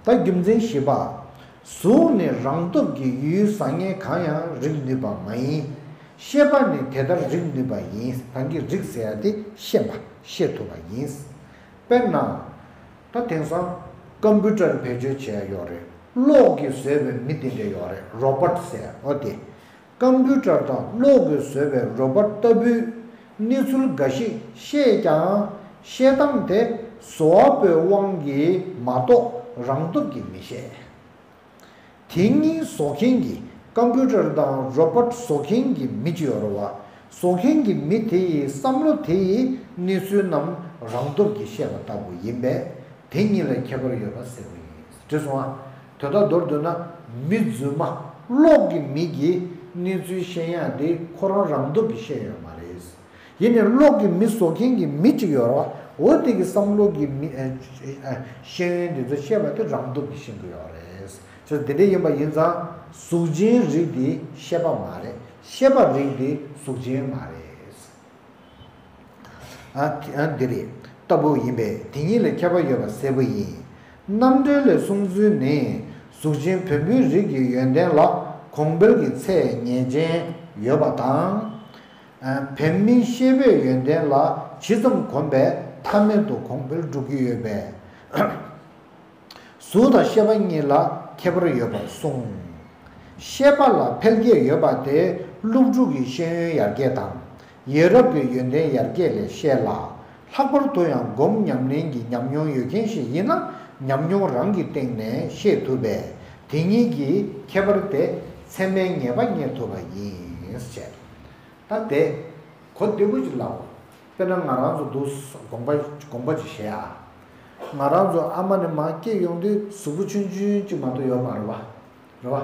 ད་རྒྱུ་མཚན་བཞི་པ། གཟུགས་ནི་རང་སྟོབས་ཀྱིས་ཡུལ་བཟང་ངན་གང་ཡང་རིག་ནུས་པ་མ་ཡིན། ཤེས་པ་ནི་དེ་ལྟར་རིག་ནུས་པ་ཡིན། ད་གིན་རིག་ཟེར་ཡ་དེ་ཤེས་པ། ཤེས་ཐུབ་པ་ཡིན། དཔེར་ན། ད་དེང་སང་ཀམ་པུ་ཊར་བེད་སྤྱོད་བྱས་ཡོད་རེད། གློག་གིས་བཟོས་པའི་མི་དེ་འདྲ་ཡོད་རེད། རོ་བོ་ཊི་ཟེར། འོ་དེ། ཀམ་པུ་ཊར་དང་གློག་གིས་བཟོས་པའི་རོ་བོ་ཊི་ལྟ་བུའི་གནས་ཚུལ་འགའ་ཞིག་ཤེས་ཀྱང་། ཤེས་སྟངས་དེ་བཟོ་བ་པོའི་དབང་གིས་མ་གཏོགས་རང་སྟོབས་ཀྱིས་མི་ཤེས། དེ་གཉིས་བཟོ་མཁན་གྱི། ཀམ་པུ་ཊར་དང་རོ་བོ་ཊི་བཟོ་མཁན་གྱི་མི་གཅིག་ཡོད་རེད་བ། བཟོ་མཁན་གྱི་མི་དེ་ཡི་བསམ་བློ་དེ་ཡི་གནས་ཚུལ་རྣམས་རང་སྟོབས་ཀྱིས་ཤེས་པ་ལྟ་བུ་ཡིན་པས། དེ་གཉིས་ལ་ཁྱད་པར་ཡོད་པ་གསལ་པོ་ཡིན། འགྲིག་སོང་ཨ། དོན་དག་མདོར་བསྡུས་ན། མི་རྫུན་མ་གློག་གི་མི་གིས་གནས་ཚུལ་ཤེས་ཡག་དེ་ཁོ་རང་རང་སྟོབས་ཀྱིས་ཤེས་ཡོད་མ་རེད། ཡིན་ནའི་གློག་གི་མི་བཟོ་མཁན་གྱི་མི་གཅིག་ཡོད་རེད་བ། འོ་དེ་གི་བསམ་བློ་གི་མི། ཨ། ཨ། ཤེས་ཡོན་དེ་ཚོ་ཤེས་པ་དེ་རང་སྟོབས་ཀྱིས་ཤེས་ཀྱི་ཡོད་རེད། ཅེས་དེ་འདྲ་ཡིན་པ་ཡིན་ཙང་། གཟུགས་ཅན་རིགས་དེ་ཤེས་པ་མ་རེད། ཤེས་པ་རིགས་དེ་གཟུགས་ཅན་མ་རེད། ཨ། ཨ། འདི་རེད། ལྟ་བུ་ཡིན་པས་དེ་གཉིས་ལ་ཁྱད་པར་ཡོད་པ་གསལ་པོ་ཡིན། རྣམ་འགྲེལ་ལས་གསུངས་ཚུལ་ནི། གཟུགས་ཅན་བོན་པོའི་རིགས་ཀྱི་ཡོན་ཏན་ལ་གོང་འཕེལ་གྱི་ཚད་ངེས་ཅན་ཡོད་པ་དང་། ཨ། བོན་མིའི་ཤེས་པའི་ཡོན་ཏན་ལ་ཇི་ཙམ་གོམས་པས་མཐའ་མེད་དུ་གོང་འཕེལ་འགྲོ་གི་ཡོད་པས། གཟུགས་དང་ཤེས་པ་གཉིས་ལ་ཁྱད་པར་ཡོད་པར་གསུངས། ཤེས་པ་ལ་འཕེལ་རྒྱས་ཡོད་པ་དེ་སློབ་ཕྲུག་གི་ཤེས་ཡོན་ཡར་རྒྱས་དང་། ཡ་རབས་ཀྱི་ཡོན་ཏན་ཡར་རྒྱས་ལས་ཤེས་ལ། ལྷག་པར་དུ་ཡང་སྒོམ་ཉམས་ལེན་གྱི་ཉམས་མྱོང་ཡོད་མཁན་ཞིག་ཡིན་ན། ཉམས་མྱོང་རང་གི་སྟེང་ནས་ཤེས་ཐུབ་པས། དེ་གཉིས་ཀྱི་ཁྱད་པར་དེ་ཚད་མས་ངེས་པ་རྙེད་ཐུབ་པ་ཡིན། ཅེས། ད་དེ་གོ་བདེ་པོ་ཅིག་ལབ། དཔེར་ན་ང་རང་ཚོ་འདུག་དགོངས་པ་དགོངས་པ་ཅིག་བཞེས་ཨ། ང་རང་ཚོ་ཨ་མ་ནས་མར་སྐྱེས་ཡོང་དུས་གཟུགས་པོ་ཆུང་ཆུང་ཅིག་མ་གཏོགས་ཡོད་མ་རེད་བ། རེད་བ།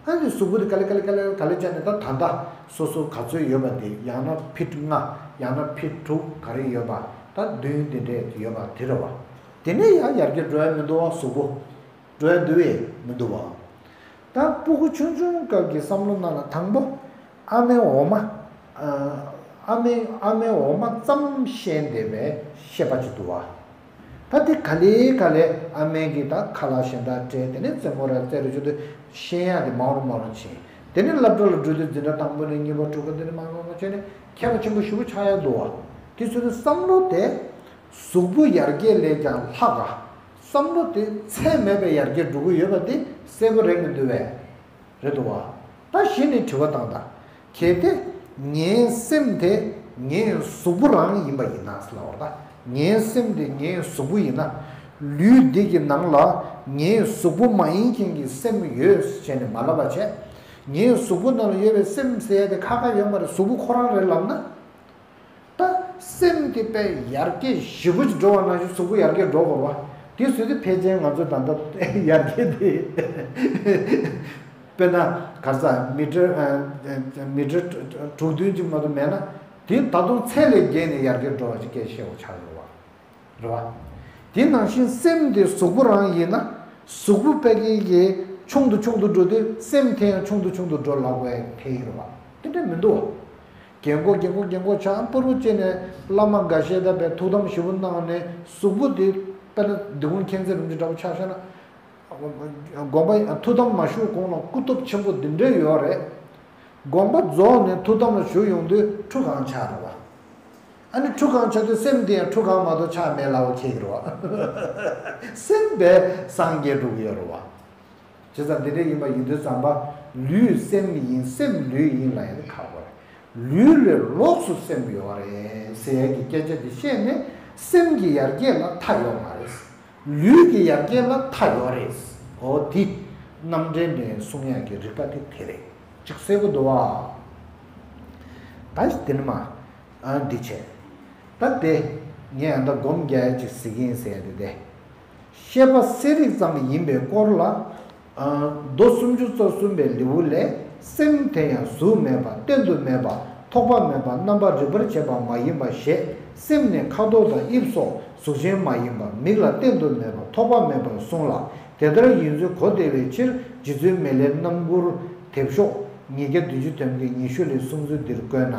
ཨ་ནི་གཟུགས་པོ་དེ་ག་ལེ་ག་ལེ་ག་ལེ་ག་ལེ་བྱས་ནས། ད་ད་ལྟ་སོ་སོ་ག་ཚོད་ཡོད་པ་དེ། ཡང་ན་ཕིཊ་ལྔ། ཡང་ན་ཕིཊ་དྲུག་ག་རེ་ཡོད་པ། ད་བདུན་དེ་འདྲས་ཡོད་པ་དེ་རེད་བ། དེ་ནས་ཡང་ཡར་རྒྱས་འགྲོ་ཡ་མི་འདུག་བ། གཟུགས་པོ། འགྲོ་ཡ་འདུག་བས་མི་འདུག་བ། ད་སྤུ་གུ་ཆུང་ཆུང་སྐབས་ཀྱི་བསམ་བློ་ནང་ལ་དང་པོ་ཨ་མའི་འོ་མ། ཨ། ཨ་མའི་ཨ་མའི་འོ་མ་ཙམ་བཤད་བསྡད་པའི་ཤེས་པ་ཅིག་འདུག་བ། ད་དེ་ག་ལེ་ག་ལེ་ཨ་མས་ཀྱིས་ད་ཁ་ལག་གཞན་དག་སྤྲད། དེ་ནས་རྩེད་མོ་ར་རྩེ་རུ་བཅུག་དུས་ཤེས་ཡག་དེ་མང་རུ་མང་རུ་ཕྱིན། དེ་ནས་སློབ་གྲྭ་ལ་འགྲོ་དུས་འཛིན་གྲྭ་དང་པོ་ནས་གཉིས་པ་དྲུག་པ། དེ་ནས་མང་རུ་མང་རུ་བྱས་ནས་མཁས་པ་ཆེན་པོ་ཞེ་པོ་ཆགས་ཡག་འདུག་བ། དེ་ཚོ་ནི་བསམ་བློ་དེ། གཟུགས་པོ་ཡར་རྒྱས་ལས་ཀྱང་ལྷག་ག་བསམ་བློ་དེ་ཚད་མེད་པའི་ཡར་རྒྱས་འགྲོ་གི་ཡོད་པ་དེ་གསལ་པོ་རེད་མི་འདུག་བས། རེད་འདུག་བ། ད་གཞི་ནས་དྲི་བ་བཏང་དང་། གལ་ཏེ་ངའི་སེམས་དེ་ངའི་གཟུགས་པོ་རང་ཡིན་པ་ཡིན་ན་ཟེར་ལབ་པ་རེད། ད་ངའི་སེམས་དེ་ངའི་གཟུགས་པོ་ཡིན་ན། ལུས་འདི་གི་ནང་ལ་ངའི་གཟུགས་པོ་མ་ཡིན་མཁན་གྱི་སེམས་ཡོད་ཟེར་ནས་མ་ལབ་པ་བྱས། ངའི་གཟུགས་པོ་ནང་ལ་ཡོད་པའི་སེམས་ཟེར་ཡ་དེ་ཁ་ཁ་ཡོད་མ་རེད། གཟུགས་པོ་ཁོ་རང་རེད་ལབ་ན། ད་ སེམས་དེ་དཔེ་ཡར་རྒྱས་ཞེ་པོ་ཅིག་འགྲོ་བ་ནང་བཞིན་གཟུགས་པོ་ཡར་རྒྱས་འགྲོ་དགོས་པ། དེ་བཟོས་དུས་ཕལ་ཆེར་ང་ཚོ་ད་ལྟ་ཡར་རྒྱས་དེ་དཔེར་ན་ག་རེ་ཟ་མི་ཊར་ཨ་མི་ཊར་དྲུག་བདུན་ཅིག་མ་གཏོགས་མེད་ན། དེ་ད་དུང་ཚད་ལས་བརྒལ་ནས་ཡར་རྒྱས་འགྲོ་བ་ཅིག་སྐད་ཆ་བཤད་དགོས་ཆགས་ཡོད་རེད་བ། རེད་བ། དེ་ནང་བཞིན་སེམས་དེ་གཟུགས་པོ་རང་ཡིན་ན། གཟུགས་པོ་དཔེ་གི་གི་ཆུང་དུ་ཆུང་དུ་འགྲོ་དུས་སེམས་དེ་ཡང་ཆུང་དུ་ཆུང་དུ་འགྲོ་ལབ་དགོས་ཡ་དེ་ཡིན་རེད་བ། དེ་འདྲ་མི་འདུག་བ། རྒན་གོག་རྒན་གོག་རྒན་གོག་ཆགས་པུ་རུ་བྱས་ནས་བླ་མ་འགའ་ཤས་ད་དཔེ་ཐུགས་དམ་ཞེ་པོ་གནང་ནས་གཟུགས་པོ་དེ་དཔེར་ན་སྡིག་གུང་མཁྱེན་བརྩེ་རིན་པོ་ཆེ་འདྲ་པོ་ཆགས་ཤག་ན། དགོན་པ་ཐུགས་དམ་མ་བཞུགས་གོང་ལ་སྐུ་སྟོབས་ཆེན་པོ་འདི་འདྲ་ཡོད་རེད། དགོན་པ་རྫོགས་ནས་ཐུགས་དམ་ལ་བཞུགས་ཡོང་དུས་ཁྲུ་གང་ཆགས་རེད་བ། ཨ་ནི་ཁྲུ་གང་ཆགས་དུས་སེམས་དེ་ཡང་ཁྲུ་གང་མ་གཏོགས་ཆགས་མེད་ལབ་པ་ཁེགས་རེད་བ། སེམས་པས་སངས་རྒྱས་འགྲོ་གི་ཡོད་རེད་བ། བྱས་ཙང་འདི་འདྲ་ཡིན་པ་ཡིན་དུས་ཙམ་པ། ལུས་སེམས་ཡིན་སེམས་ལུས་ཡིན་ལབ་ཡ་ནི་ཁག་པོ་རེད། ལུས་ལས་ལོགས་སུ་སེམས་ཡོད་རེད་ཟེར་ཡ་གི་སྐད་ཆ་དེ་བཤད་ནས་སེམས་ཀྱི་ཡར་རྒྱས་ལ་མཐའ་ཡོད་མ་རེད། ལུས་ཀྱི་ཡར་རྒྱས་ལ་མཐའ་ཡོད་རེད། འོ་དེ་རྣམ་འདྲེན་འདྲེན་གསུང་ཡག་གི་རིགས་པ་དེ་དེ་རེད། ཅིག་གསལ་པོ་འདུག་བ། ད་དེ་ནི་མ་ཨ་འདི་བྱས། ད་དེ་ངས་ཨ་ད་སྒོམ་རྒྱག་ཡ་ཅིག་གཟིགས་ཡིན་ཟེར་ཡ་དེ་དེ། བཤད་པ་གསལ་རིག་ཙམ་ཡིན་པའི་སྐོར་ལ། མདོ་སུམ་ཅུ་རྩ་གསུམ་པའི་ལེའུ་ལས། སེམས་དེ་ཡང་གཟུགས་མེད་པ་གཏན་དུ་མེད་པ་ཐོགས་པ་མེད་པ་རྣམ་པར་རིག་པར་བྱེད་པ་མ་ཡིན་པ་ཞེས། སེམས་ནི་ཁ་དོག་དང་དབྱིབས་སོགས་གཟུགས་ཅན་མ་ཡིན་པ་མིག་ལ་གཏན་དུ་མེད་པ་ཐོགས་པ་མེད་པར་གསུངས་ལ། དེ་ལྟར་ཡིན་ཚུལ་གོ་བདེ་བའི་ཕྱིར་རྗེ་བཙུན་མི་ལའི་རྣམ་མགུར་དེབ་ཤོག་ཉིས་བརྒྱ་བདུན་ཅུ་དོན་བརྒྱད་ཉི་ཤུ་ལས་གསུངས་ཚུལ་འདིར་བཀོད་ན།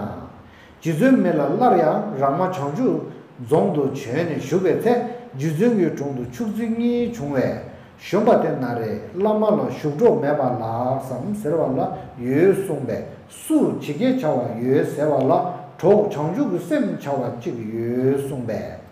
རྗེ་བཙུན་མི་ལ་སླར་ཡང་རང་མ་བྱང་ཆུབ་རྫོང་དུ་བྱོན་ནས་བཞུགས་པའི་ཚེ། རྗེ་བཙུན་གྱི་དྲུང་དུ་ཕྱུགས་རྫི་གཉིས་བྱུང་བས། གཞོན་པ་དེ་ན་རེ་བླ་མ་ལ་བཞུགས་གྲོགས་མེད་པ་ལགས་སམ་ཟེར་བ་ལ་ཡོད་གསུངས་པས། སུ་ཇི་སྐད་བྱ་བ་ཡོད་ཟེར་བ་ལ་གྲོགས་བྱང་ཆུབ་ཀྱི་སེམས་བྱ་བ་གཅིག་ཡོད་གསུངས་པས།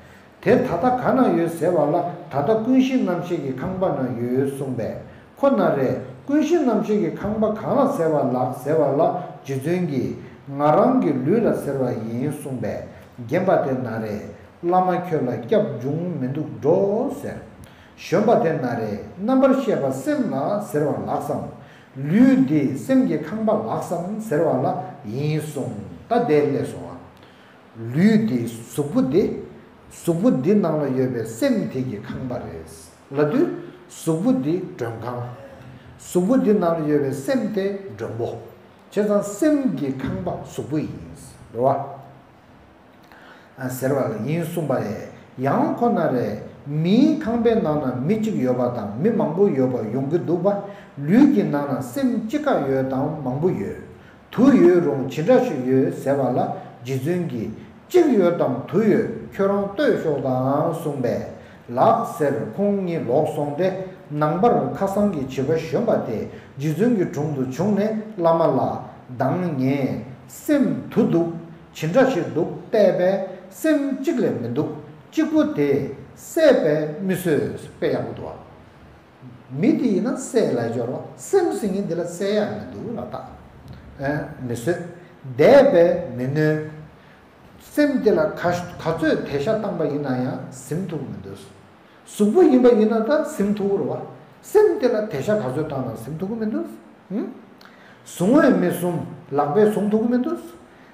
དེ་ད་ལྟ་ག་ན་ཡོད་ཟེར་བ་ལ་ད་ལྟ་ཀུན་གཞི་རྣམ་ཤེས་ཀྱི་ཁང་པ་ན་ཡོད་གསུངས་པས། ཁོ་ན་རེ་ཀུན་གཞི་རྣམ་ཤེས་ཀྱི་ཁང་པ་གང་ལ་ཟེར་བ་ལགས་ཟེར་བ་ལ་རྗེ་བཙུན་གྱིས་ང་རང་གི་ལུས་ལ་ཟེར་བ་ཡིན་གསུངས་པས། རྒན་པ་དེ་ན་རེ་བླ་མ་ཁྱོད་ལ་སྐྱབས་འབྱུང་མི་འདུག་འགྲོ་ཟེར། གཞོན་པ་དེ་ན་རེ་རྣམ་པར་ཤེས་པ་སེམས་ལ་ཟེར་བ་ལགས་སམ། ལུས་འདི་སེམས་ཀྱི་ཁང་པ་ལགས་སམ་ཟེར་བ་ལ་ཡིན་གསུངས། ད་དེ་སླེབས་སོང་ཨ། ལུས་འདི་གཟུགས་པོ་འདི། གཟུགས་པོ་འདི་ནང་ལ་ཡོད་པའི་སེམས་དེ་གི་ཁང་པ་རེད། ལབ་དུས་གཟུགས་པོ་འདི་མགྲོན་ཁང་། གཟུགས་པོ་འདི་ནང་ལ་ཡོད་པའི་སེམས་དེ་མགྲོན་པོ། བྱས་ཙང་སེམས་ཀྱི་ཁང་པ་གཟུགས་པོ་ཡིན། རེད་བ། ཟེར་བ་ལ་ཡིན་གསུངས་པ་ལས། ཡང་ཁོ་ན་རེ་མིའི་ཁང་པའི་ནང་ན་མི་གཅིག་ཡོད་པ་དང་མི་མང་པོ་ཡོད་པ་ཡོང་གི་འདུག་པ། ལུས་ཀྱི་ནང་ན་སེམས་གཅིག་ཀ་ཡོད་དམ་མང་པོ་ཡོད། དུ་ཡོད་རུང་ཇི་འདྲ་ཞིག་ཡོད་ཟེར་བ་ལ་རྗེ་བཙུན་གྱིས་གཅིག་ཡོད་དམ་དུ་ཡོད་ཁྱོད་རང་ལྟོས་ཤོག་དང་གསུངས་པས། ལགས་ཟེར་ཁོང་གཉིས་ལོག་སོང་སྟེ། ནང་པར་ཁ་སང་གི་བྱིས་པ་གཞོན་པ་དེ་རྗེ་བཙུན་གྱི་དྲུང་དུ་བྱུང་ནས་བླ་མ་ལ་མདང་ངས་སེམས་དུ་འདུག་ཇི་འདྲ་ཞིག་འདུག་བལྟས་པས་སེམས་གཅིག་ལས་མི་འདུག་གཅིག་པུ་དེ་བསད་པས་མི་གསོད། དཔེ་ཡག་པོ་འདུག་ཨ། མི་དེ་ཡིན་ན་བསད་ལ་སྦྱོར་བ། སེམས་ཟེར་མཁན་དེ་ལ་བསད་ཡག་མི་འདུག་ལ་ད། ཨེ་མི་གསོད། བཟླས་པས་མི་གནོད། སེམས་དེ་ལ་ག་ག་ཚོད་དེད་ཤ་བཏང་པ་ཡིན་ན་ཡང་ཟིན་ཐུབ་མི་འདུག་གཟུགས་པོ་ཡིན་པ་ཡིན་ན་ད་ཟིན་ཐུབ་རེད་བ། སེམས་དེ་ལ་དེད་ཤ་ག་ཚོད་བཏང་ན་ཟིན་ཐུབ་ཀྱི་མི་འདུག་ཧུམ། བཟུང་བས་མི་ཟུམ། ལག་པས་བཟུང་ཐུབ་ཀྱི་མི་འདུག་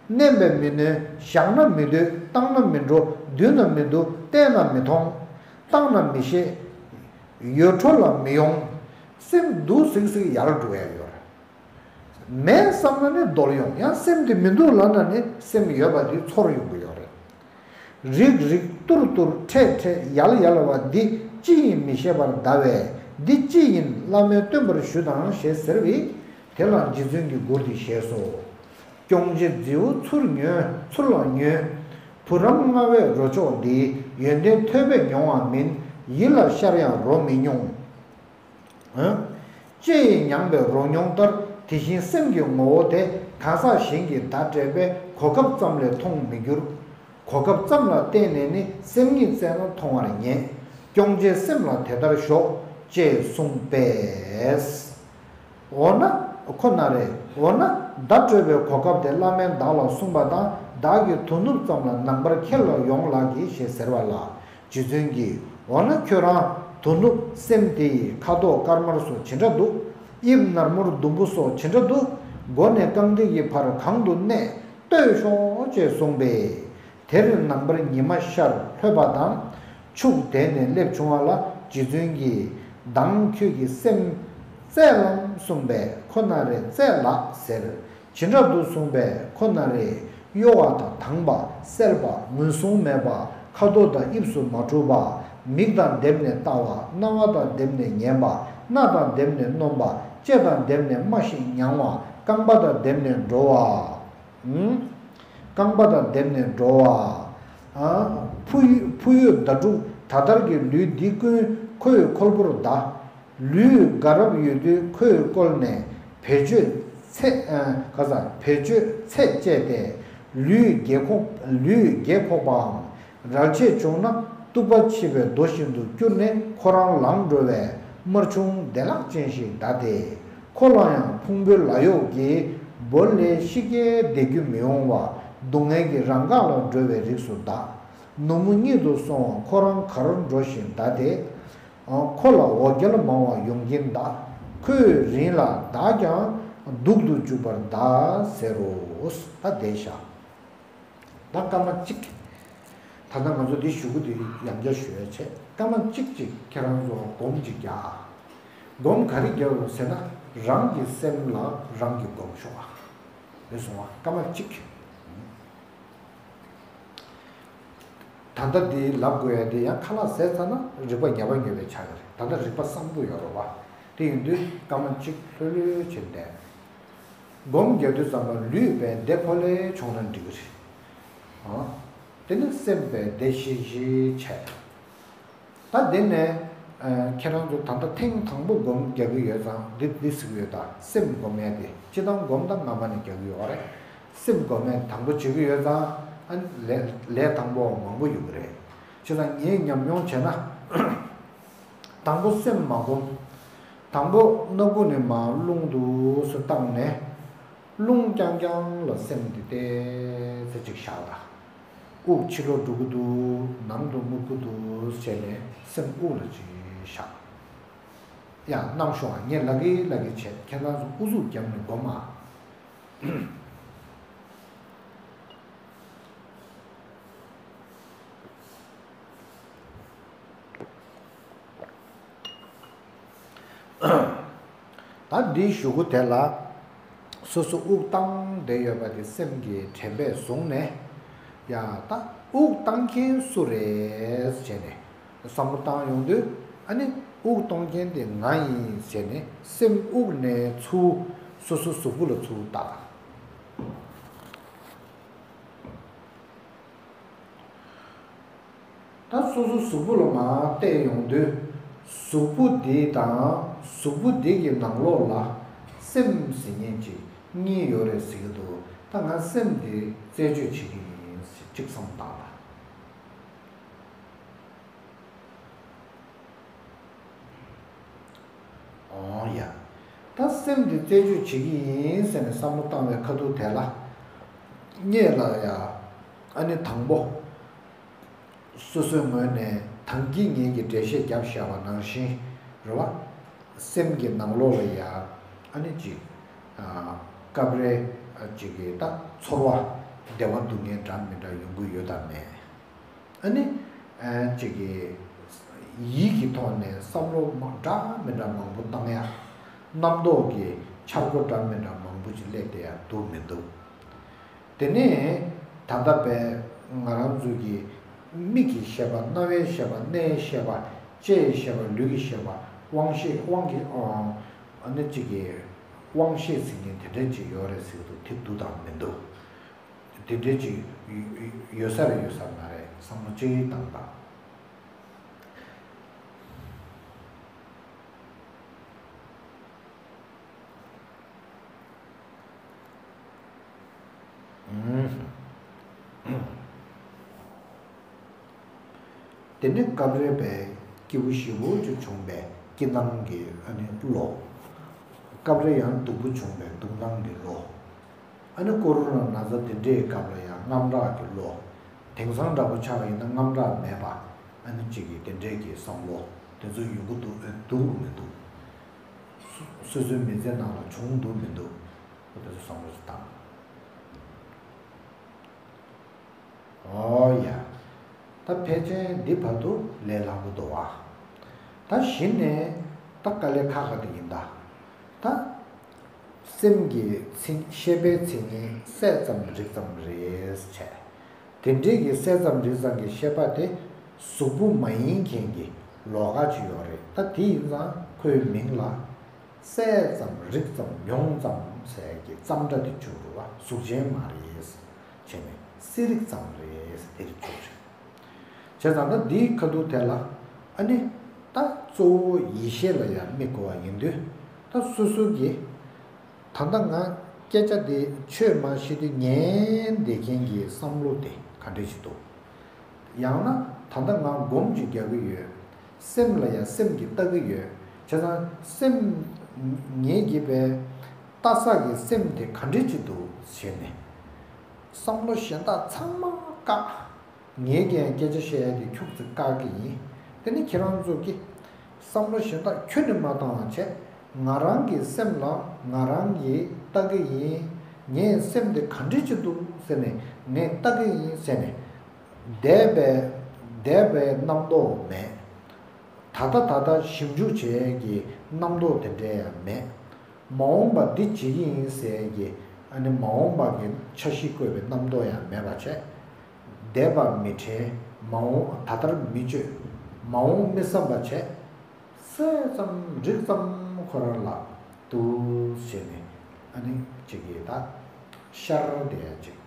མནན་པས་མི་གནོན། བཞག་ན་མི་སྡོད། བཏང་ན་མི་འགྲོ། བསྡུས་ན་མི་འདུག་བལྟས་ན་མི་མཐོང་། བཏང་ན་མི་ཤེས། ཡོད་འཕྲོ་ལ་མི་ཡོང་། སེམས་འདུག་སིག་སིག་ཡལ་འགྲོ་ཡ་ཡོད་རེད། མེད་བསམ་ན་ནི་རྡོལ་ཡོང་། ཡང་སེམས་དེ་མི་འདུག་ལབ་ན་ནི་སེམས་ཡོད་པ་དེ་ཚོར་ཡོང་གི་ཡོད་རེད། རིག་རིག་ཏུར་ཏུར་འཕྲད་འཕྲད་ཡལ་ཡལ་བ་འདི་ཅི་ཡིན་མི་ཤེས་པར་གདའ་བས། འདི་ཅི་ཡིན་བླ་མས་སྟོན་པར་ཞུ་དང་ཞེས་ཟེར་བས། དེ་ལ་རྗེ་བཙུན་གྱིས་མགུར་འདི་ཞེས་སོ། སྐྱོང་བྱེད་རྫིའུ་ཚུར་ཉོན་ཚུར་ལ་ཉོན། བུ་རམ་མངའ་བས་རོ་ཅོག་འདི། ཡོན་ཏན་ཐོས་པས་མྱོང་བ་མིན། ཡིད་ལ་ཤར་ཡང་རོ་མི་མྱོང་། ལྕེ་ཡིས་མྱངས་པའི་རོ་མྱོང་ལྟར། དེ་བཞིན་སེམས་ཀྱི་ངོ་བོ་དེ། གང་ཟག་གཞན་གྱིས་བརྡ་སྤྲད་པས་གོ་སྐབས་ཙམ་ལས་མཐོང་མི་འགྱུར། གོ་སྐབས་ཙམ་ལ་བརྟེན་ནས་ནི་སེམས་ཉིད་བཙལ་ན་མཐོང་བར་ངེས། སྐྱོང་བྱེད་སེམས་ལ་དེ་ལྟར་ཞོག་ཅེས་གསུངས་པས། འོ་ན་ཁོ་ན་རེ། འོ་ན་བརྡ་སྤྲོད་པའི་གོ་སྐབས་དེ་བླ་མས་བདག་ལ་གསུངས་པ་དང་བདག་གི་དོ་ནུབ་ཙམ་ལ་ནང་པར་ཁྱེར་ལ་ཡོང་ལགས་ཀྱིས་ཞེས་ཟེར་བ་ལ། རྗེ་བཙུན་གྱིས་འོ་ན་ཁྱོད་རང་དོ་ནུབ་སེམས་དེ་ཡི་ཁ་དོག་དཀར་དམར་སོགས་ཇི་འདྲ་འདུག་དབྱིབས་ནར་མོར་ཟླུམ་པོ་སོགས་ཇི་འདྲ་འདུག་མགོ་ནས་རྐང་མཐིལ་གྱི་བར་གང་དུ་གནས་ལྟོས་ཤོག་ཅེས་གསུངས་པས། དེར་ནངས་པར་ཉི་མ་ཤར་ལྷོད་པ་དང་། ཕྱུགས་དེད་ནས་སླེབས་བྱུང་བ་ལ་རྗེ་བཙུན་གྱིས། མདང་ཁྱོད་ཀྱི་སེམས་བཙལ་ལམ་གསུངས་པས། ཁོ་ན་རེ་བཙལ་ལགས་ཟེར། ཇི་འདྲ་འདུག་གསུངས་པས། ཁོ་ན་རེ་གཡོ་བ་དང་དྭངས་པ་གསལ་བ་ངོས་བཟུང་མེད་པ་ཁ་དོག་དང་དབྱིབས་སུ་མ་གྲུབ་པ། མིག་དང་བསྡེབས་ནས་ལྟ་བ། རྣ་བ་དང་བསྡེབས་ནས་ཉན་པ། སྣ་དང་བསྡེབས་ནས་སྣོམ་པ། ལྕེ་དང་བསྡེབས་ནས་སྨྲ་ཞིང་མྱང་བ། རྐང་པ་དང་བསྡེབས་ནས་འགྲོ་བ། ཨུམ། རྐང་པ་དང་བསྡེབས་ནས་འགྲོ་བ། ཨ། འཕུར་འཕུར་འོད་ཟླ་དྲུག་ད་ལྟར་གྱི་ལུས་འདི་ཀུན་ཁོའི་ཁོལ་པོར་གདའ། ལུས་དགའ་རབ་ཡོད་དུས་ཁོས་བཀོལ་ནས་བེད་སྤྱོད་ཚད་ཨ། ག་ས་བེད་སྤྱོད་ཚད་བཅད་དེ། ལུས་རྒས་འཁོགས་ལུས་རྒས་འཁོགས་པའམ། རལ་ཆས་བྱུང་ན་གཏུག་པ་ཆད་པའི་རྡོ་བཞིན་དུ་བསྐྱུར་ནས་ཁོ་རང་ལངས་འགྲོ་བས་དམར་ཆུང་བདེ་བླག་ཅན་ཞིག་གདའ་སྟེ། ཁོ་ལ་ཡང་ཕུང་པོའི་ལ་ཡོགས་ཀྱི་སྦུལ་ལས་ཤི་ཀའི་བདེ་རྒྱུ་མི་འོང་བ་སྡུག་བསྔལ་གྱི་རང་འགག་ལ་འགྲོ་བའི་རིགས་སུ་གདའ། ནུབ་མོ་གཉིད་དུ་སོང་བ་ཁོ་རང་གར་འགྲོ་བཞིན་གདའ་སྟེ། ཁོ་ལ་འོ་བརྒྱལ་མང་བ་ཡོང་གིན་གདའ། ཁོས་རིང་ལ་བདག་ཀྱང་སྡུག་ཏུ་འཇུག་པར་གདའ་ཟེར་རོ། ད་བསྡད་བཞག་ད་སྐར་མ་གཅིག་ད་ལྟ་ང་ཚོ་འདི་ཞུ་གི་འདི་ཡང་བསྐྱར་ཞུ་ཡ་བྱས། སྐར་མ་གཅིག་ཅིག་ཁྱེད་རང་ཚོ་སྒོམ་ཅིག་རྒྱག་སྒོམ་ག་རེ་རྒྱག་དགོས་ཟེར་ན། རང་གི་སེམས་ལ་རང་གིས་སྒོམ་ཤོག་ཨ། རེད་སོང་བ། སྐར་མ་གཅིག་ད་ལྟ་འདི་ལབ་དགོས་ཡ་དེ་ཡང་ཁ་ལག་ཟས་ཚར་ན་རིག་པ་ཉམས་པ་ཉམས་པའི་ཆ་གི་རེད། ད་ལྟ་རིག་པ་བཟང་པོ་ཡོད་རེད་བ། དེ་ཡིན་དུས་སྐར་མ་གཅིག་ལྷོད་ལྷོད་བྱས་བསྡད། སྒོམ་རྒྱག་དུས་ཙམ་པ་ལུས་པས་བདེ་ཕོ་ལེ་བྱུང་ན་འགྲིག་གི་རེད། ཨ། དེ་ནི་སེམས་པས་བདེ་ཤིག་ཤིག་བྱས། ད་དེ་ནས་ཨ། ཁྱེད་རང་ཚོ་ད་ལྟ་ཐེངས་དང་པོ་སྒོམ་རྒྱག་གི་ཡོད་ཙང་འདི་འདི་ཟེར་གི་ཡོད། ད་སེམས་སྒོམ་ཡས་དེ་སྤྱི་བཏང་སྒོམ་ད་སྔ་མ་ནས་རྒྱག་གི་ཡོད་རེད། སེམས་སྒོམ་ཡས་དང་པོ་བྱེད་ཀྱི་ཡོད་ཙང་ཨ་ནི་ལས་ལས་དང་པོ་མང་པོ་ཡོད་གི་རེད། བྱས་ཙང་ངས་ཉམས་མྱོང་བྱས་ན། དང་པོ་སེམས་མ་སྒོམ། དང་པོ་སྣ་ཁུག་ནས་མར་རླུང་འདུག་སེ་བཏང་ནས། རླུང་རྐྱང་རྐྱང་ལ་སེམས་འདི་ཏོག་ཙམ་ཅིག་བཞག་ད། དབུགས་ཕྱི་ལོགས་འགྲོ་གི་འདུག་ནང་དུ་སླེབས་ཀྱི་འདུག་བྱས་ནས་སེམས་དབུགས་ལ་ཅིག་བཞག་ཡ། གནང་ཤོག་ཨ། ངས་ལབ་ཀྱི་ལབ་ཀྱི་བྱས། ཁྱེད་རང་ཚོ་ཨུ་ཚུགས་རྒྱབ་ནས་སྒོམ་ཨ། ད་འདིའི་གཞུག་གུ་དེ་ལ། སོ་སོ་དབུགས་བཏང་བསྡད་ཡོད་པ་དེ་སེམས་ཀྱི་དྲན་པས་བཟུང་ནས། ཡ་ད་དབུགས་བཏང་མཁན་སུ་རེད་བྱས་ནས་བསམ་བློ་བཏང་ཡོང་དུས། ཨ་ནི་དབུགས་གཏོང་མཁན་དེ་ང་ཡིན་བྱས་ནས་སེམས་དབུགས་ནས་ཚུར་སོ་སོ་གཟུགས་པོ་ལ་ཚུར་བལྟ། ད་སོ་སོ་གཟུགས་པོ་ལ་མར་བལྟས་ཡོང་དུས། གཟུགས་པོ་འདི་དང་གཟུགས་པོ་འདི་གི་ནང་ལོགས་ལ་སེམས་ཟེར་མཁན་ཅིག་གཉིས་ཡོད་རེད་ཟེར་གྱི་འདུག་ད་ང་སེམས་འདི་རྩད་གཅོད་བྱེད་ཀྱི་ཡིན་ཟེར་གཅིག་བསམ་བཏང་ད། འོང་ཡ། ད་སེམས་འདི་རྩད་གཅོད་བྱེད་ཀྱི་ཡིན་ཟེར་ནས་བསམ་བློ་བཏང་བའི་ཁ་ཐུག་དེ་ལ། སྔོན་ལ་ཡ། ཨ་ནི་དང་པོ། སོ་སོའི་ངོས་ནས་དང་གི་ངེད་ཀྱི་འགྲེལ་བཤད་བརྒྱབ་བཞག་པ་ནང་བཞིན་རེད་བ། སེམས་ཀྱི་ནང་ལོགས་ལ་ཡ། ཨ་ནི་ཅིག་ཨ། སྐབས་རེ་ཅིག་གི་ད་ཚོར་བ་བདེ་བ་སྡུག་བསྔལ་འདྲ་མི་འདྲ་ཡོང་གི་ཡོད་དམ་མེད། ཨ་ནི། ཨ། ཅིག་གིས། ཡིད་ཀྱི་ཐོག་ནས་བསམ་བློ་མང་འདྲ་མི་འདྲ་མང་པོ་བཏང་ཡ། རྣམ་རྟོག་གི་འཆར་སྒོ་འདྲ་མི་འདྲ་མང་པོ་ཅིག་སླེབས་བསྡད་ཡ་འདུག་མི་འདུག་དེ་ནས་ད་ལྟ་བས་ང་རང་ཚོ་གི་མིག་གི་ཤེས་པ། རྣ་བའི་ཤེས་པ། སྣའི་ཤེས་པ། ལྕེའི་ཤེས་པ། ལུས་ཀྱི་ཤེས་པ། དབང་ཤེས། དབང་གི། ཨ་ནི་ཅིག་གི་དབང་ཤེས་ཟེར་མཁན་དེ་འདྲ་ཅིག་ཡོད་རེད་ཟེར་གྱི་འདུག་དེ་འདུག་དང་མི་འདུག་དེ་འདྲའི་ཅིག་ཡོད་ས་རེད་ཡོད་ས་མ་རེད་བསམ་བློ་ཅིག་བཏང་དང་། དེ་ནས་སྐབས་རེ་བས་སྐྱིད་པོ་ཞེ་པོ་ཅིག་བྱུང་བས་སྐྱིད་སྣང་གི་ཨ་ནི་བློ། སྐབས་རེ་ཡང་སྡུག་པོ་བྱུང་བས་སྡུག་སྣང་གི་བློ། ཨ་ནི་ཀོ་རོ་ན་ན་ཚ་དེ་འདྲའི་སྐབས་ལ་ཡང་དངངས་སྐྲག་གི་བློ། དེང་སང་འདྲ་པོ་ཆགས་ཡིན་ན་དངངས་སྐྲག་མེད་པ། ཨ་ནི་གཅིག་གི་དེ་འདྲའི་གི་བསམ་བློ་དེ་ཚོ་ཡོང་གི་འདུག་ཨེ་འདུག་མི་འདུག་སོ་སོའི་མི་ཚེ་ནང་ལ་བྱུང་འདུག་མི་འདུག་དེ་ཚོ་བསམ་བློ་ཞིག་བཏང་། ཨོ། ད་ཕལ་ཆེར་འདི་བར་དུ་ལས་སླ་པོ་འདུག་བ། ད་གཞི་ནས་ད་དཀའ་ལས་ཁག་ཁག་དེ་ཡིན་ད། ད་སེམས་ཀྱི་མཚན་ཤེས་པའི་མཚན་ཉིད་གསལ་ཙམ་རིག་ཙམ་རེད་བྱས། དེ་འདྲའི་གི་གསལ་ཙམ་རིག་ཙམ་གྱི་ཤེས་པ་དེ་གཟུགས་པོ་མ་ཡིན་མཁན་གྱི་ལོགས་ཀ་ཅིག་ཡོད་རེད། ད་དེ་ཡིན་ཙང་ཁོའི་མིང་ལ་གསལ་ཙམ་རིག་ཙམ་མྱོང་ཙམ་ཟེར་གྱི་ཙམ་སྒྲ་དེ་བཅུག་འགྲོ་བ། གཟུགས་ཅན་མ་རེད་བྱས་ནས་གསལ་རིག་ཙམ་རེད་དེ་རིག་བཅུག་རེད། བྱས་ཙང་ད་འདིའི་ཁ་ཐུག་དེ་ལ་ཨ་ནི་ད་གཙོ་བོ་ཡེ་ཤེས་ལ་ཡང་དམིགས་དགོས་པ་ཡིན་དུས། ད་སོ་སོ་གིས་ད་ལྟ་ང་སྐད་ཆ་འདི་ཆོས་མ་ཤེས་དུས་ཉན་བསྡད་མཁན་གྱི་བསམ་བློ་དེ་ག་འདྲ་ཞིག་འདུག་ཡང་ན་ད་ལྟ་ང་སྒོམ་ཅིག་རྒྱག་གི་ཡོད། སེམས་ལ་ཡང་སེམས་ཀྱིས་ལྟ་གི་ཡོད། བྱས་ཙང་སེམས་ངེད་ཀྱིས་པའི་ལྟ་ས་གི་སེམས་དེ་ག་འདྲ་ཅིག་འདུག་བྱས་ནས་བསམ་བློ་གཞན་དག་ཚང་མ་བཀག་ངས་ཀྱང་སྐད་ཆ་བཤད་ཡ་དེ་ཁྱུག་ཙམ་བཀག་གི་ཡིན། དེ་ནི་ཁྱེད་རང་ཚོ་གིས་བསམ་བློ་གཞན་དག་ཁྱོན་ནས་མ་བཏང་བ་བྱས། ང་རང་གི་སེམས་ལ་ང་རང་གིས་ལྟ་གི་ཡིན། ངའི་སེམས་དེ་ག་འདྲ་ཅིག་འདུག་ཟེར་ནས་ངས་ལྟ་གི་ཡིན་ཟེར་ནས། འདས་པའི་འདས་པའི་རྣམ་རྟོག་མེད། ད་ལྟ་ད་ལྟ་ཞིབ་འཇུག་བྱེད་ཡས་ཀྱི་རྣམ་རྟོག་དེ་འདྲ་ཡང་མེད། མ་འོངས་པ་འདི་བྱེད་ཀྱི་ཡིན་ཟེར་གྱི་ཨ་ནི་མ་འོངས་པ་གི་འཆར་གཞི་བཀོད་པའི་རྣམ་རྟོག་ཡང་མེད་པ་བྱས། འདས་པ་མི་དྲན། མ་འོངས་ད་ལྟར་མི་དཔྱོད། མ་འོངས་མི་བསམ་པ་བྱས། གསལ་ཙམ་རིག་ཙམ་ཁོ་རང་ལ་འདུག་བྱས་ནས་ཨ་ནི་གཅིག་གིས་ད་ཤར་བསྡད་ཡ་གཅིག་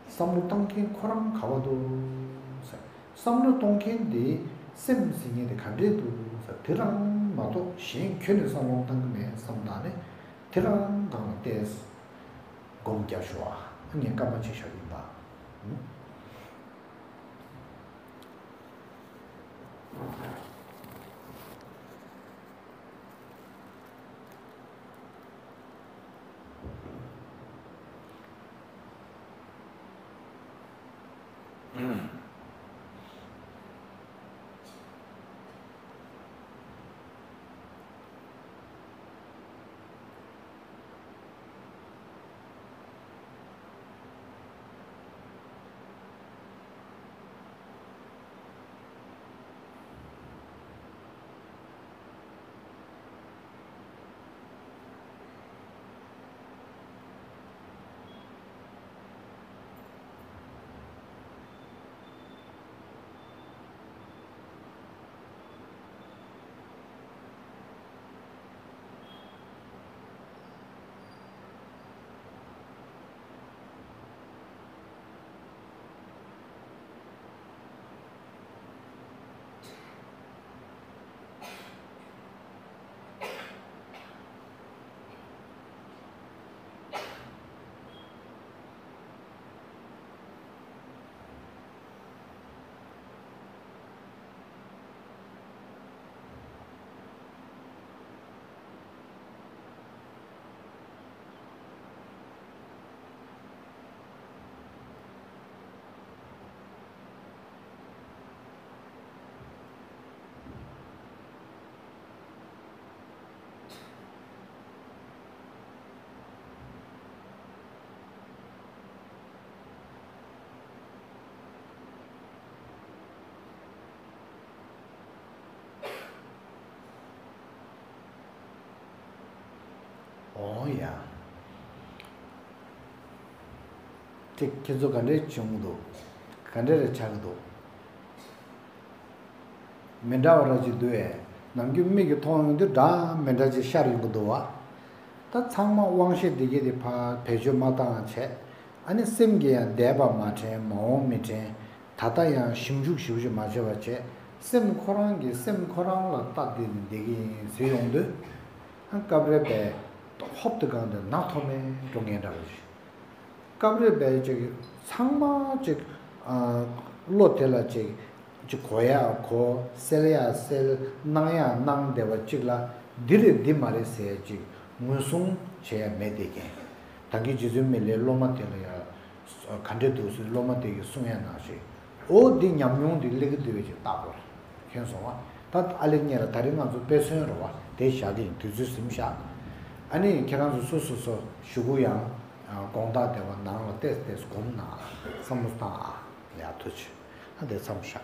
བསམ་བློ་བཏང་མཁན་ཁོ་རང་ག་བ་འདུག་ཟེར། བསམ་བློ་གཏོང་མཁན་དེ་སེམས་ཟེར་མཁན་དེ་ག་འདྲས་འདུག་ཟེར། དེ་རང་མ་གཏོགས་གཞན་ཁྱོན་ནས་བསམ་བློ་བཏང་གི་མེད་བསམ་བཏང་ནས་དེ་རང་སྒང་ལ་བལྟས། སྒོམ་རྒྱག་ཤོག་ཨ། ངས་སྐར་མ་ཅིག་བཞག་གི་ཡིན་པ། འོང་ཡ། དེ་ཁྱེད་ཚོ་ག་འདྲས་བྱུང་འདུག་ག་འདྲས་རེ་ཆགས་ཀྱི་འདུག་མི་འདྲ་བ་ར་ཅིག་འདུག་ཨེ། ནམ་རྒྱུན་མིག་གིས་མཐོང་ཡོང་དུས་འདྲ་མི་འདྲ་ཅིག་ཤར་ཡོང་གི་འདུག་བ། ད་ཚང་མ་དབང་ཤེས་འདི་གས་དེ་ཕར་བེད་སྤྱོད་མ་བཏང་བྱས། ཨ་ནི་སེམས་ཀྱིས་ཡང་འདས་པ་མ་དྲན། མ་འོངས་མི་དྲན། ད་ལྟ་ཡང་ཞིབ་འཇུག་ཞིབ་འཇུག་མ་བྱས་པ་བྱས། སེམས་ཁོ་རང་གིས་སེམས་ཁོ་རང་ལ་ལྟ་བསྡད་ནས་བསྡད་ཀྱི་ཡིན་ཟེར་ཡོང་དུས། ཨ་སྐབས་རེ་བས་ཧོབ་ཏེ་གང་དུ་ནག་ཐོམ་མེ་འགྲོ་ངེས་འདྲ་བ་ཞིག་སྐབས་རེ་བས་ཅིག་ཚང་མ་ཅིག་ཨ་བློ་དེ་ལ་ཅིག་ཅིག་གོ་ཡག་གོ། གསལ་ཡག་གསལ། སྣང་ཡག་སྣང་བསྡད་པ་ཅིག་ལ་འདི་རེད་འདི་མ་རེད་ཟེར་ཅིག་ངོས་བཟུང་བྱས་ཡ་མེད་དེ་ཀན། ད་གིན་རྗེ་བཙུན་མི་ལའི་སློབ་མ་དེ་ལ་ཡ་ག་འདྲས་འདུག་ཟེར་སློབ་མ་དེ་གིས་གསུང་ཡ་ནང་བཞིན། འོ་འདི་ཉམས་མྱོང་འདི་སླེབས་ཀྱི་འདུག་བས་ཅིག་བརྟག་དགོས་རེད། མཁྱེན་སོང་བ། ད་ཨ་ལེ་གཉེར་ད་རིང་ང་ཚོ་དཔེ་མཚོན་རེད་བ། དེ་བཞག་གི་ཡིན། དུས་ཚོད་ཟིན་བཞག་ཨ་ནི་ཁྱེད་རང་ཚོ་སོ་སོ་སོ་གཞུག་གུ་ཡང་དགོང་དག་དེ་བ་ནང་ལ་ཏེས་ཏེས་སྒོམ་ན་བསམ་བློ་བཏང་ཨ། ཡ་ཐུགས་རྗེ་ཆེ། དེ་མཚམས་བཞག